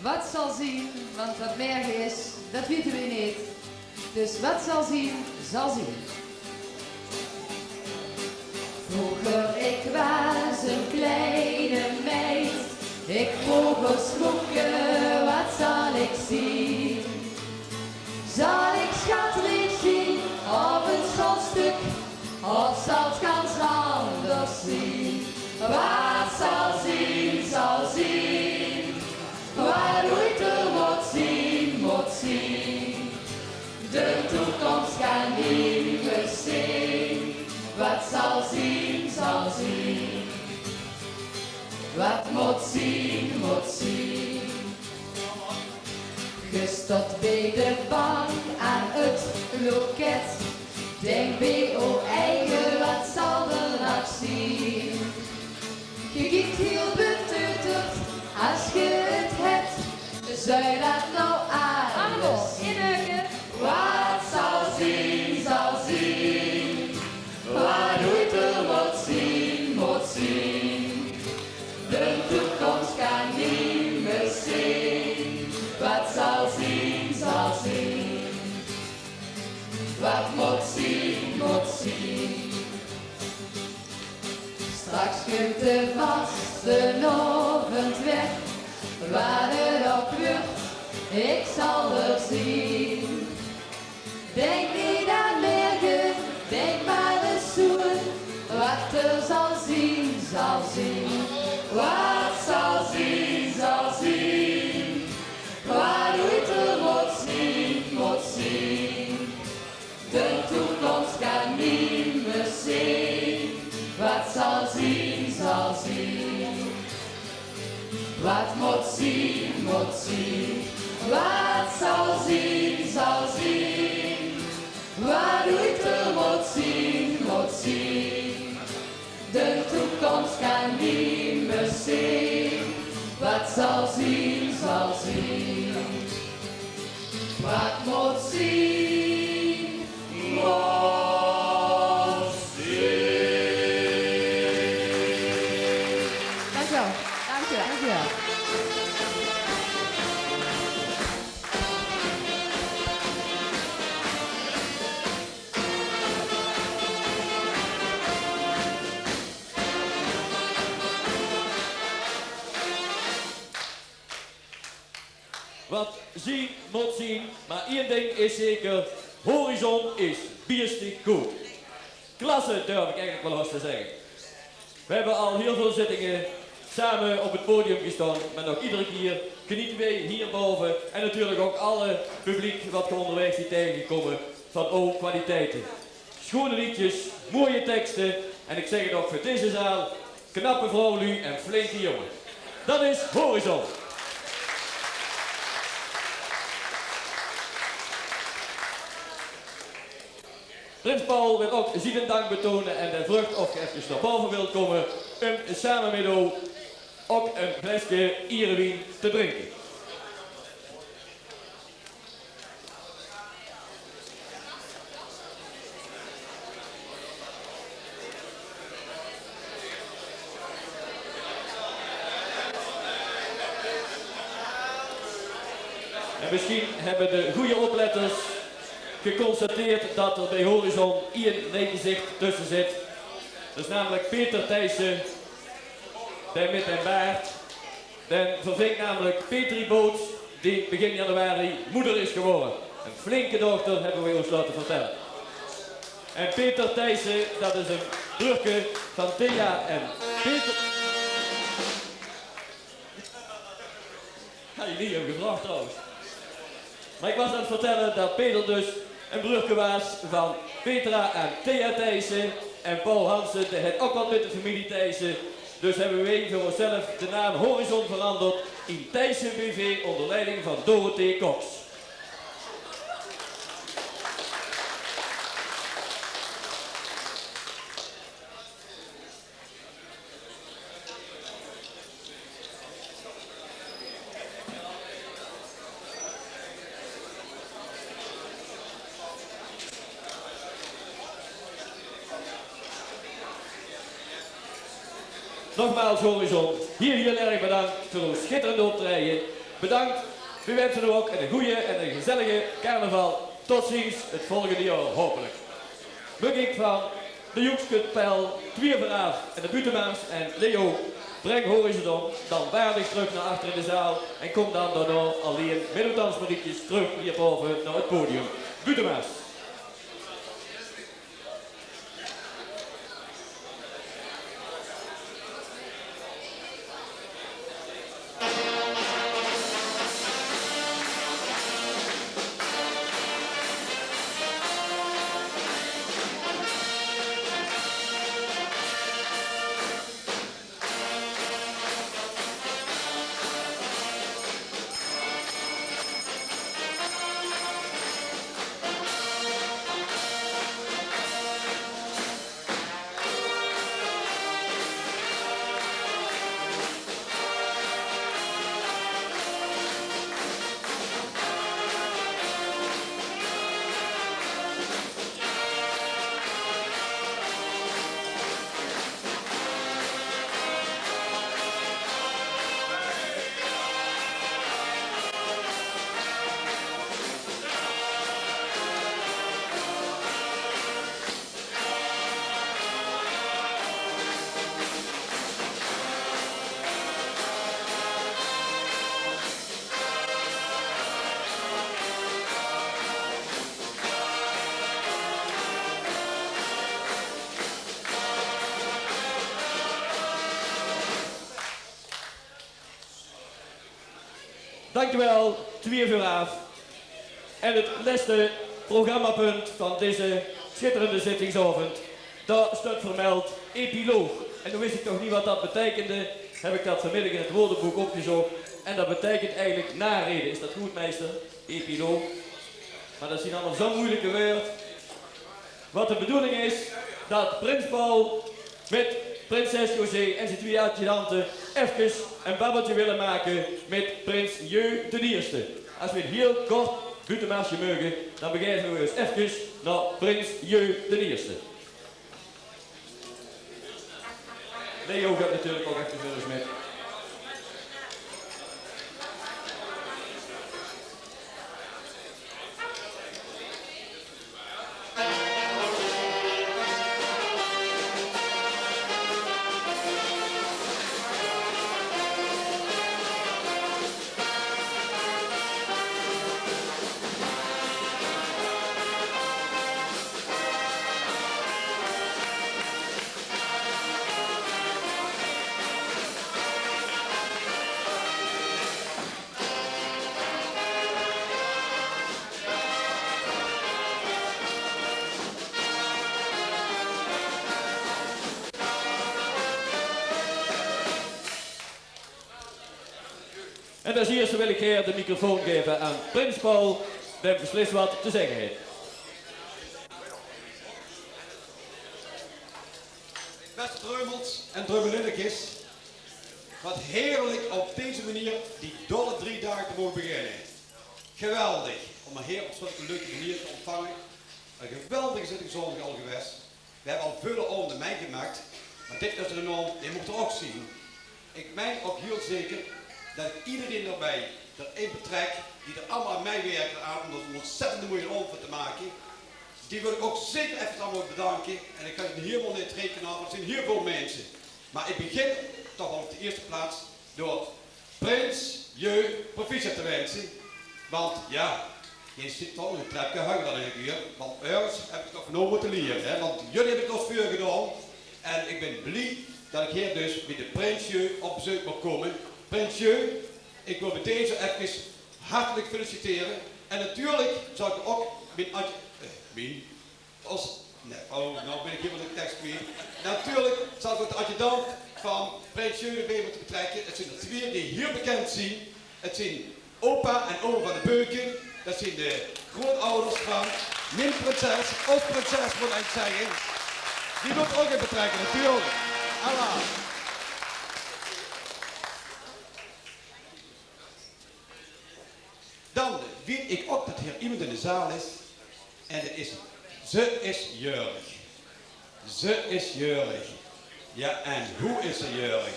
Wat zal zien, want wat merge is, dat wiete we neet. Dus wat zal zien, zal zien. Vreuger, ik waas 'n kleine meid, ik vroog os moeke: wat zal ik zien? Zal ik schatrijk zien of 'n schoolstuk, of zal 't gans anders zien? Wat zal zien, zal zien. Wat oeter mót zien, mót zien. De toekomst kan niemes zeen. Wat zal zien, zal zien. Wat mót zien, mót zien. Ge stot bie de bank aan 't loket. Dink bie ow eige, wat zal d'r nog zien? Ge kiekt hiel beteuterd as ge 't het. Zuj dat now alles? Allemaol in uche. Wat zal zien, zal zien. Wat oeter mót zien, mót zien. De toekomst kan niemes zeen. Wat zal zien, zal zien. Wat mót zien, mót zien. Straks kump de vastenaovend weer. Wat 't ok wuurt, ik zal d'r zien. Dink neet aan merge, dink mer ins zoe. Wat d'r zal zien, zal zien. Wat zal zien, zal zien. Wat oeter mót zien, mót zien. De toekomst kan niemes zeen. Wat zal zien, zal zien. Wat mót zien, mót zien. Wat zal zien, zal zien. Wat oeter mót zien, mót zien. De toekomst kan niemes zeen. Wat zal zien, zal zien. Wat mót zien, mót zien. Dank u wel. Dank u wel. Dank u wel. Wat zien mót zien, maar ein dink is zeker: Horizon is biestig good. Klasse, durf ik eigenlijk wel eens te zeggen. We hebben al heel veel zittingen samen op het podium gestaan, maar nog iedere keer genieten wij hier boven en natuurlijk ook alle publiek wat we onderweg zien tegengekomen van ow kwaliteiten. Schone liedjes, mooie teksten en ik zeg het ook voor deze zaal: knappe vrouwlu en flinke jonge. Dat is Horizon. Prins Paul wil ook zien dank betonen en de vraog of ge even naar boven wilt komen om samen met ow ook een flesje ierewien te drinken. En misschien hebben de goede opletters geconstateerd dat er bij Horizon ein neej gezicht tussen zit. Dat is namelijk Peter Thijssen, dae mit den baard. Den verving namelijk Petrie Boots. die begin januari moeder is gewore. Ein flinke dochter, höbbe we ós laote vertèlle. En Peter Thijssen, dat is ein bruurke van Thea en Peter. Had ich neet óm gevraog trouwens. Mer ich waas aan 't vertèlle dat Peter dus ein bruurke waas van Petra en Thea Thijssen. En Paul Hansen, dae haet ouch get mit de femilie Thijssen. Dus höbbe weej veur ózzelf de naam Horizon veranderd in Thijssen B V ónger leiding van Dorothee Cox. Nogmaals, Horizon, hiel, hiel erg bedank veur eur sjitterend optraeje. Bedank. Weej winse ow ouch ein gooj en ein gezellige carnaval. Tot ziens 't volgende jaor, haopelik. Maag ich van de Joekskapel Twieë Veuraaf en de Buuttemars en Leo, breng Horizon dan waardig trök nao achter in de zaal en kóm dan daonao allein mit de dansmarietjes trök hie bove nao 't podium. Buuttemars. Dankjewel, Twieë Veuraaf. En 't lèste programmapunt van deze sjitterende zittingsaovend, dao steit vermeld epiloog. En noe wis ich toch neet wat dat beteikende, höb ich dat vanmiddig in 't woordebook opgezóch. En dat beteikent eigelik narede. Is dat good, meister? Epiloog. Mer dat zeen allemaol zoe meujelike wäörd. Wat de bedoeling is, dat prins Paul mit prinses José en zien twieë adjudante efkes ein babbeltje wille make mit prins Jeu d'n Ierste. Es we ein hiel kort buuttemaarsje meuge, dan begaeve we ós efkes nao prins Jeu d'n Ierste. Leo geit natuurlik ouch efkes mit. En es ierste wil ich gaer de microfoon gaeve aan prins Paul, dae beslis wat te zègke haet. Beste Dreumels en Dreumelinnekes, wat heerlijk op deze manier die dolle drie daag te moge beginne. Geweldig om 'ne heer op zulke leuke manier te ontvange. 'n Geweldige zitting zondig al gewaes. We hebbe al veule aovende mitgemaak, mer dit is d'r ein aovend, dae mót d'r ouch zien. Ik mein ouch hiel zeker dat ik iedereen daobij d'r in betrek die d'r allemaol aan mitwirke aan om d'r 'n ontzettend moeie aovend van te make. Die wil ik ouch zeker efkes allemaol bedanke. En ik kan ze hielemaol neet rekene, want 't zien hiel väöl minse. Mer ik begin toch waal op de ierste plaats door Prins Jeu proficiat te wense. Want jao, geer zit toch ein trepke huiger dan ich, want örges höb ich toch nog mótte liere, hè? Want geer höb 't ós veurgedaon. En ich bön blie dat ich hie dus bie de Prins Jeu op bezeuk maag kómme. Prins Jeu, ich wil uch bie deze efkes hartelik feliciteren. En natuurlik zal ich ouch mien adj-, eh, mien Ós, nae, oh, noe bön ich hielemaol de teks kwiet. Natuurlik zal ich ouch de adjudant van Prins Jeu d'rbie mótte betrèkke. 't Zeen d'r twieë die hieël bekènd zeen. 't Zeen opa en oma van de Beuken. Dat zeen de groeëtouwers van mien prinses, ós prinses mót ich zègke. Die mót ich ouch in betrèkke, natuurlik. Alaaf. Dan weit ich ouch dat hie emes in de zaal is. En dat is, ze is jäörig. Ze is jäörig. Jao, en wie is ze jäörig?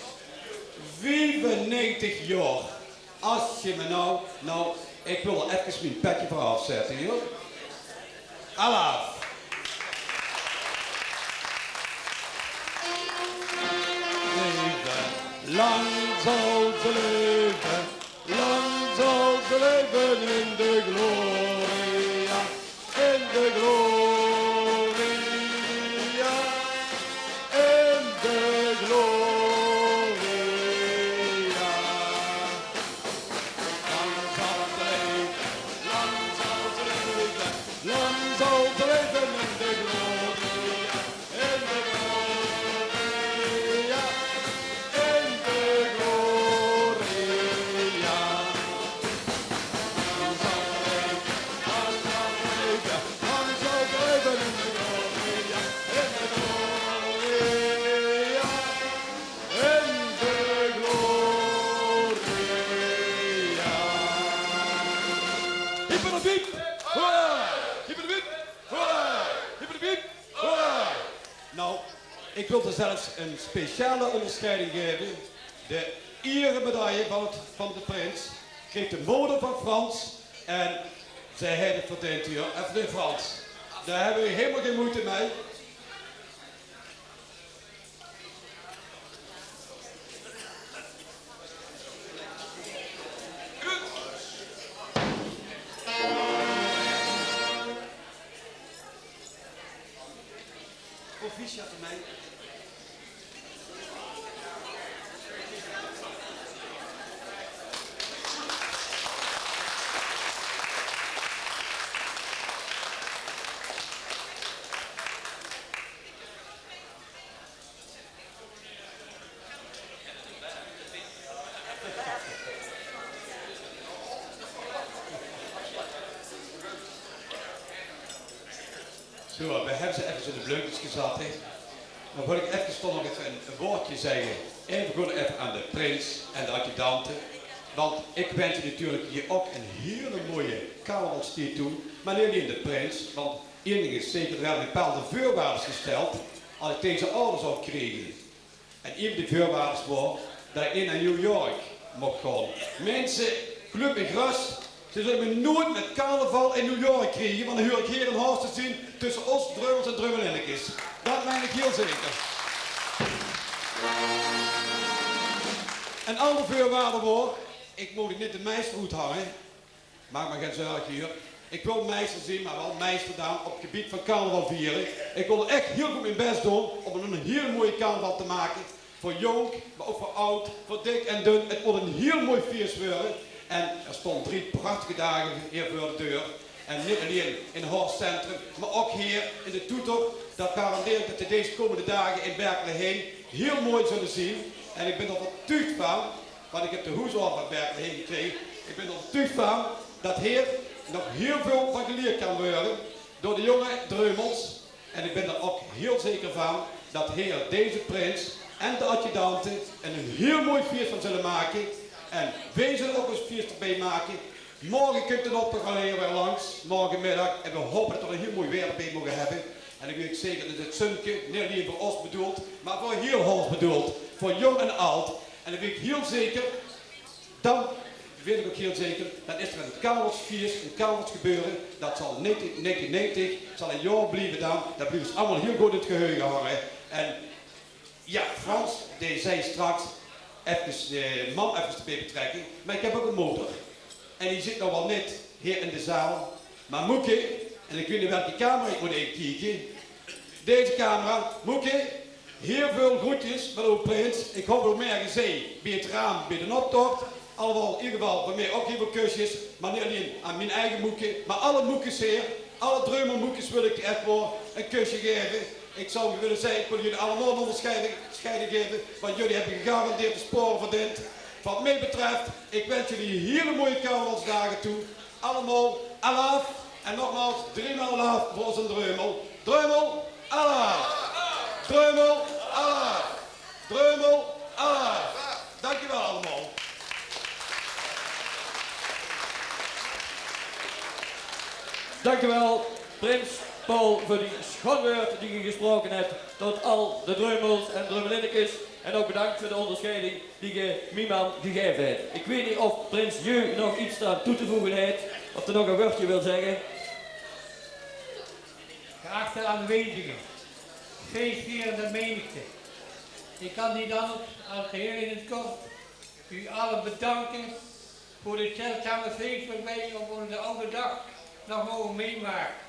Viefennegentig jaor. As geer mich noe, noe, ich wil d'r efkes mien petje veur aafzètte, jao. Alaaf. Leve, lang zal ze leve. Lang zal ze leve in de gloria, in de gloria, in de gloria. Lang zal ze leve, lang zal ze leve, lang zal ze leve in de gloria. In de gloria, in de gloria. Lang zal ze leve, lang zal ze leve, lang zal ze leve in de gloria, in de gloria, in de gloria. Hiep de wiep! Hoera! Hiep de wiep! Hoera! Hiep de wiep! Hoera! Noe, ich wil d'r zelfs ein speciale óngersjeiding gaeve. De ieremedaille van 't, van de prins krieg de moder van Frans. En zie haet 't verdeend, huur. Effe veur Frans. Dao höbbe v'r hielemaol gein meujte mei. Proficiat d'rmei. Zo, v'r höbbe ze effe in de bleumkes gezat, hè. Dan wil ich effe toch nog effe ein, ein wäördje zègke. Effe gewoon effe aan de prins en de adjudante. Want ich wins ze natuurlik hie ouch ein hieël moeie carnavalstied toe. Mer neet allein de prins, want ein dink is zeker, d'r waere bepaalde veurwaardes gesteld as ich taenge ze aoder zou kriege. En ein van die veurwaardes waor dat ich neet nao New York moch gaon. Minse, geluif mich gerös, ze zulle mich noeëts mit carnaval in New York kriege, want dan huur ich hie in Horst te zeen tösse ós Dreumels en Dreumelinnekes. Dat mein ich hieël zeker. Ein anger veurwaarde waor, ich moch neet de meister oethange. Maak mer gein zörg, huur. Ich wil meister zeen, mer waal meister dan op 't gebied van carnaval viere. Ich wil ech hieël good mien bès doon óm ein hieël moeie carnaval te make. Veur jónk, mer ouch veur aod, veur dik en dun. 't Mót ein hieël mooi fieës waere. En d'r staon drie prachtige daag hie veur de deur. En neet allein in Horst Centrum, mer ouch hie in de Toeter. Dat garandeer ich dat geer dees kómmende daag in Berkeley hie hieël mooi zulle zeen. En ich bön d'r euvertuug van, want ich höb de hoesorder van Berkeley hie gekrege. Ich bön euvertuug van dat hie nog hieël väöl van gelierd kan waere door de jónge Dreumels. En ich bön d'r ouch hieël zeker van dat hie deze prins en de adjudante ein hieël mooi fieës van zulle make. En veer zulle ouch ós fieës d'rbie make. Morge kump de optoch alweer weer langs, morgemiddag. En veer hope dat veer ein hieël mooi waer d'rbie moge höbbe. En dan weit ich zeker dat 't zunke neet allein veur ós bedoeld, mer veur hieël Horst bedoeld. Veur jónk en aod. En dan weit ich hieël zeker, dan weit ich ouch hieël zeker, dan is d'r ein carnavalsfieës, ein carnavalsgebeure, dat zal negentien negentig, zal ein jaor blieve dan, dat blief ós allemaol hieël good in 't geheuge hange. En jao, Frans, dae zag straks, efkes, eh, mam efkes d'rbie betrèkke, mer ich höb ouch ein moder. En die zit noe waal neet hie in de zaal. Mer Moeke, en ich weit neet welke kamer ich mót inkieke. Deze kamer, Moeke, hieël väöl groetjes van ow prins. Ich haop ow morge te zeen bie 't raam, bie d'n optoch. Allemaol, in eder geval, van mich ouch hieël väöl kusjes. Mer neet allein aan mien eige Moeke, mer alle Moekes hie. Alle Dreumel Moekes wil ich ech waal ein kusje gaeve. Ich zou wille zègke, ich wil uch allemaol ein óngerscheiding, scheiding gaeve, want uch höb gegarandeerd de spore verdeend. Wat mich betröf, ich wins uch hieël sjoeën carnavalsdaag toe. Allemaol alaaf en nogmaals driemaal alaaf veur ós Dreumel. Dreumel, alaaf! Dreumel, alaaf! Dreumel, alaaf! Dank uch waal allemaol. Dank uch waal, prins Paul, veur die sjoeën wäörd die geer gesproke höb tot al de Dreumels en Dreumelinnekes. En ouch bedank veur de óngerscheiding die geer mien mam gegaeve höb. Ich weit neet of prins Jeu nog get d'raan toe te voege haet, of d'r nog ein wäördje wil zègke. Geachte aanwezige, feestvierende menigte. Ich kan neet anges es geheel in 't kort uch alle bedanke veur dit zeldzame fees wat veer op ózze aw daag nog moge meemake.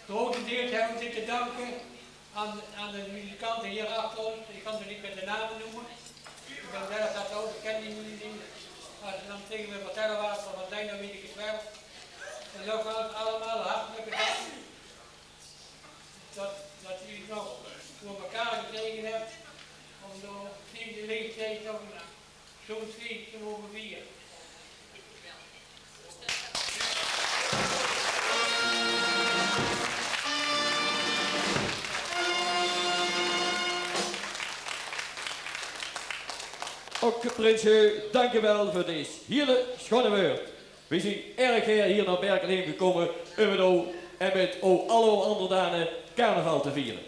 Grotendeels höbbe veer dit te danke aan, aan de muzikante hie achter ós. Ich kan ze neet mit de name neume. Ich bön zelf dat ouch, ich ken die noe neet. Es ze dan taenge mich vertèlle waat ze van zeen, dan weit ich 't waal. En nogmaals allemaol hartelijk bedank dat, dat geer uch nog veur mekaar gekrege höb óm door deze leeftied nog ein sjoeën fees te moge viere. Ouch prins Jeu, dank uch waal veur dees hieël sjoeën wäörd. Veer zeen erg gaer hie nao Berkelheem gekómme óm mit ow en mit ow alle óngerdane carnaval te viere.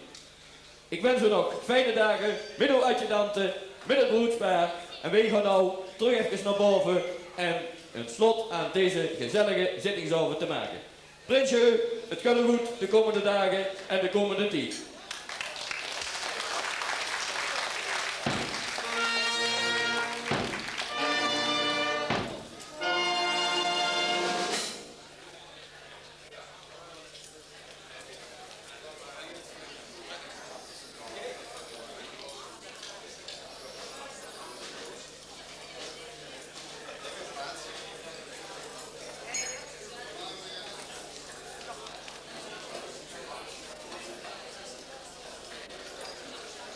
Ich wins uch nog fijne daag mit ow adjudante, mit 't broedspaar. En veer gaon noe trök efkes nao bove en ein slot aan deze gezellige zittingsaovend te make. Prins Jeu, 't geit ow good de kómmende daag en de kómmende tied.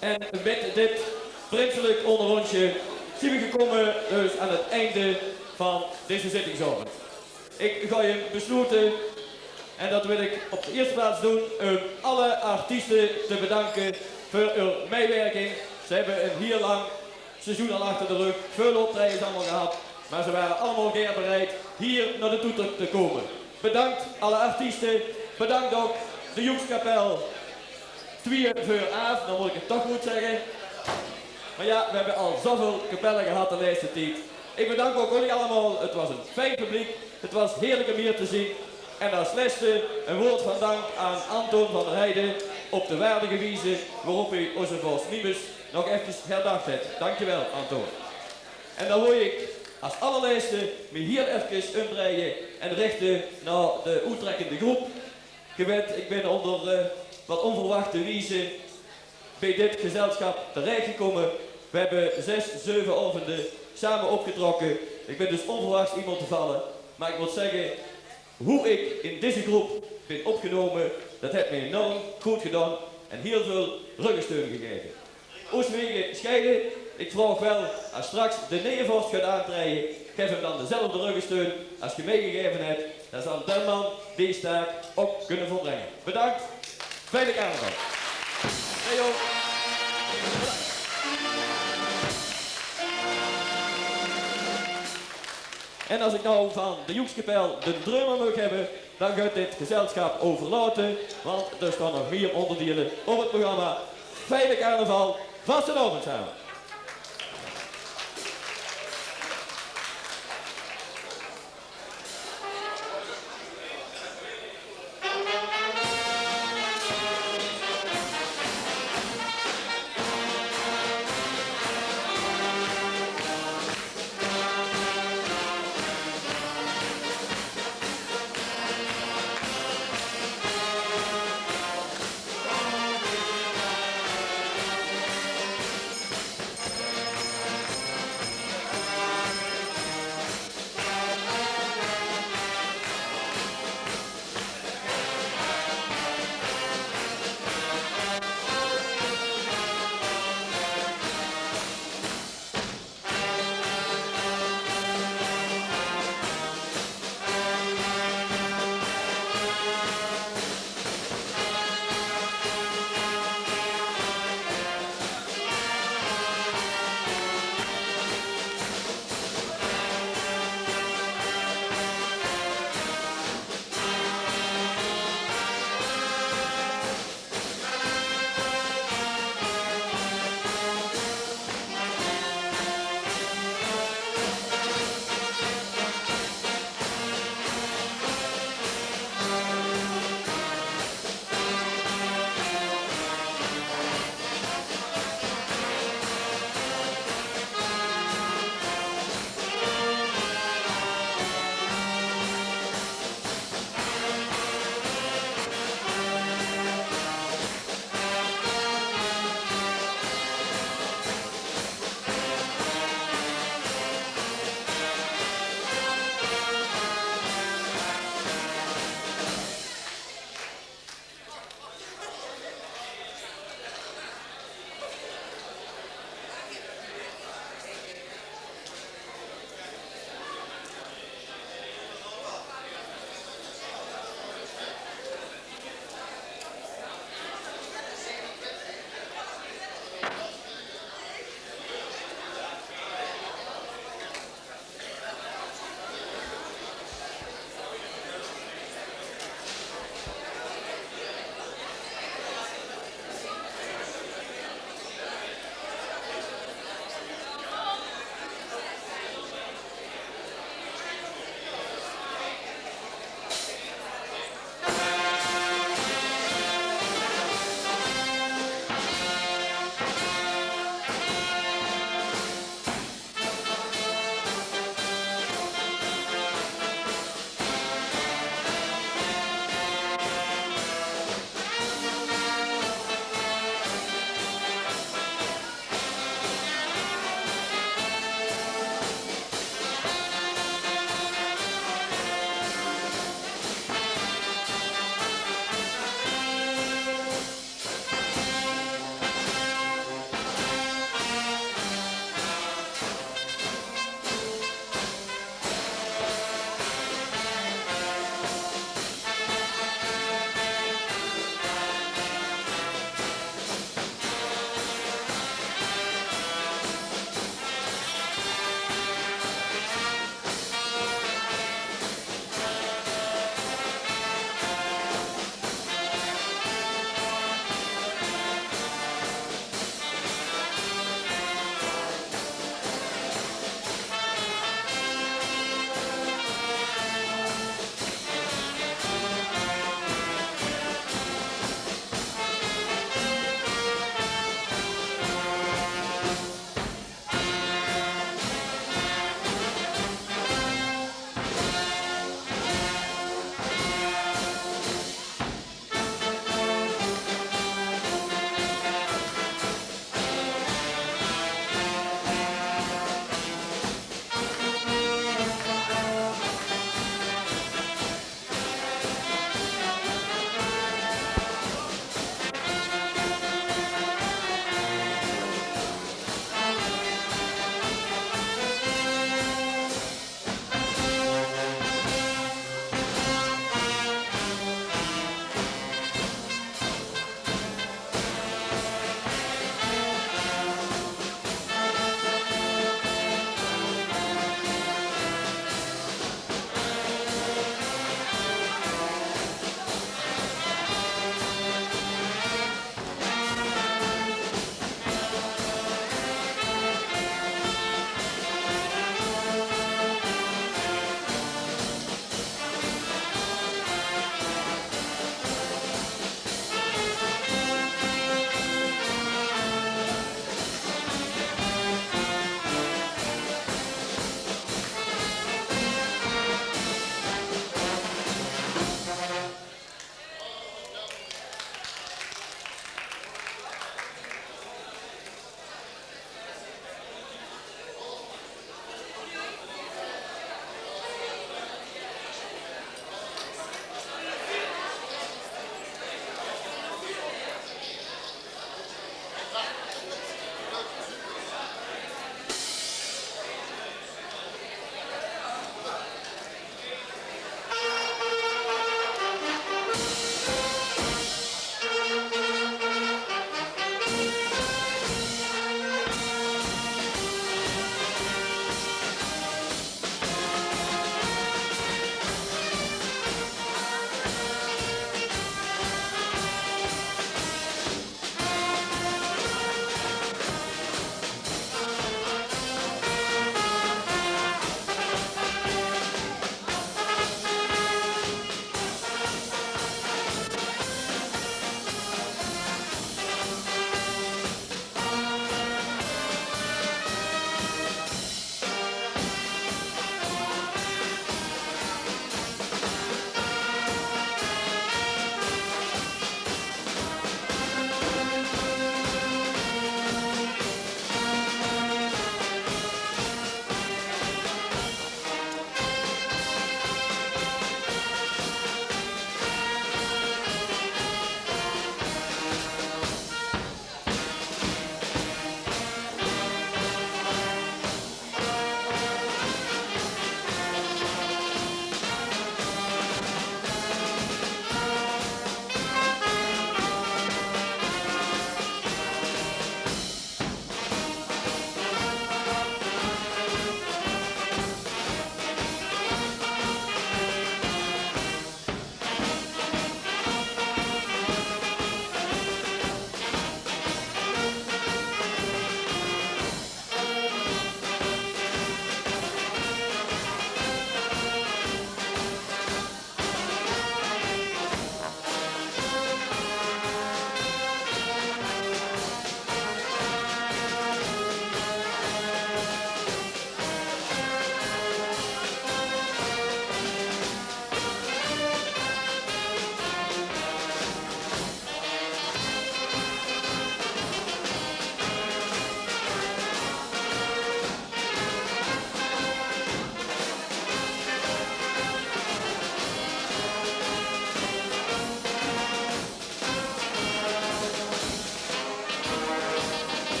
En mit dit prinselik óngerróndsje zeen veer gekómme dus aan 't einde van deze zittingsaovend. Ich gaon 'm besloete, en dat wil ich op de ierste plaats doon, óm alle artieste te bedanke veur hun mitwirking. Ze höbbe ein hieël lang seizoen al achter de rug, väöl optraejes allemaol gehad, mer ze wore allemaol gaer bereid hie nao de toeter te kómme. Bedank alle artieste, bedank ouch de joekskapel Twieë veur Aaf, dan mót ich 't toch good zègke. Mer jao, veer höbbe al zoväöl kapelle gehad de lèste tied. Ich bedank ouch uch allemaol. 't Waas ein fijn publiek. 't Waas hieërlik óm hie te zeen. En es lèste ein wäörd van dank aan Anton van der Heijden op de waardige wieze waorop hae ózze vors Nibus nog efkes herdach haet. Dank dich waal, Anton. En dan wól ich es allerlèste mich hieël efkes ómdrejje en richte nao de oettrèkkende gróp. Geer wèt, ich bön ónger, eh, wat ónverwachte wieze bie dit gezelsjap terechgekómme. Veer höbbe zès, zeuve aovende same opgetrokke. Ich bön dus ónverwachs hie mótte valle. Mer ich mót zègke, wie ich in deze gróp bön opgenómme, dat haet mich enorm good gedaon en hieël väöl ruggesteun gegaeve. Ooswege Scheide, ich vraog waal, es straks de neje vors geit aantraeje, gaef 'm dan dezelfde ruggesteun es geer mich gegaeve höb. Dan zal dae man dees taak ouch kinne volbringe. Bedank. Fijne carnaval. Hey, joh. En es ich noe van de joekskapel d'n drummer maag höbbe, dan gaon ich dit gezelsjap euverlaote, want d'r staon nog mieër óngerdeile op 't programma. Fijne carnaval, vastelaovend same.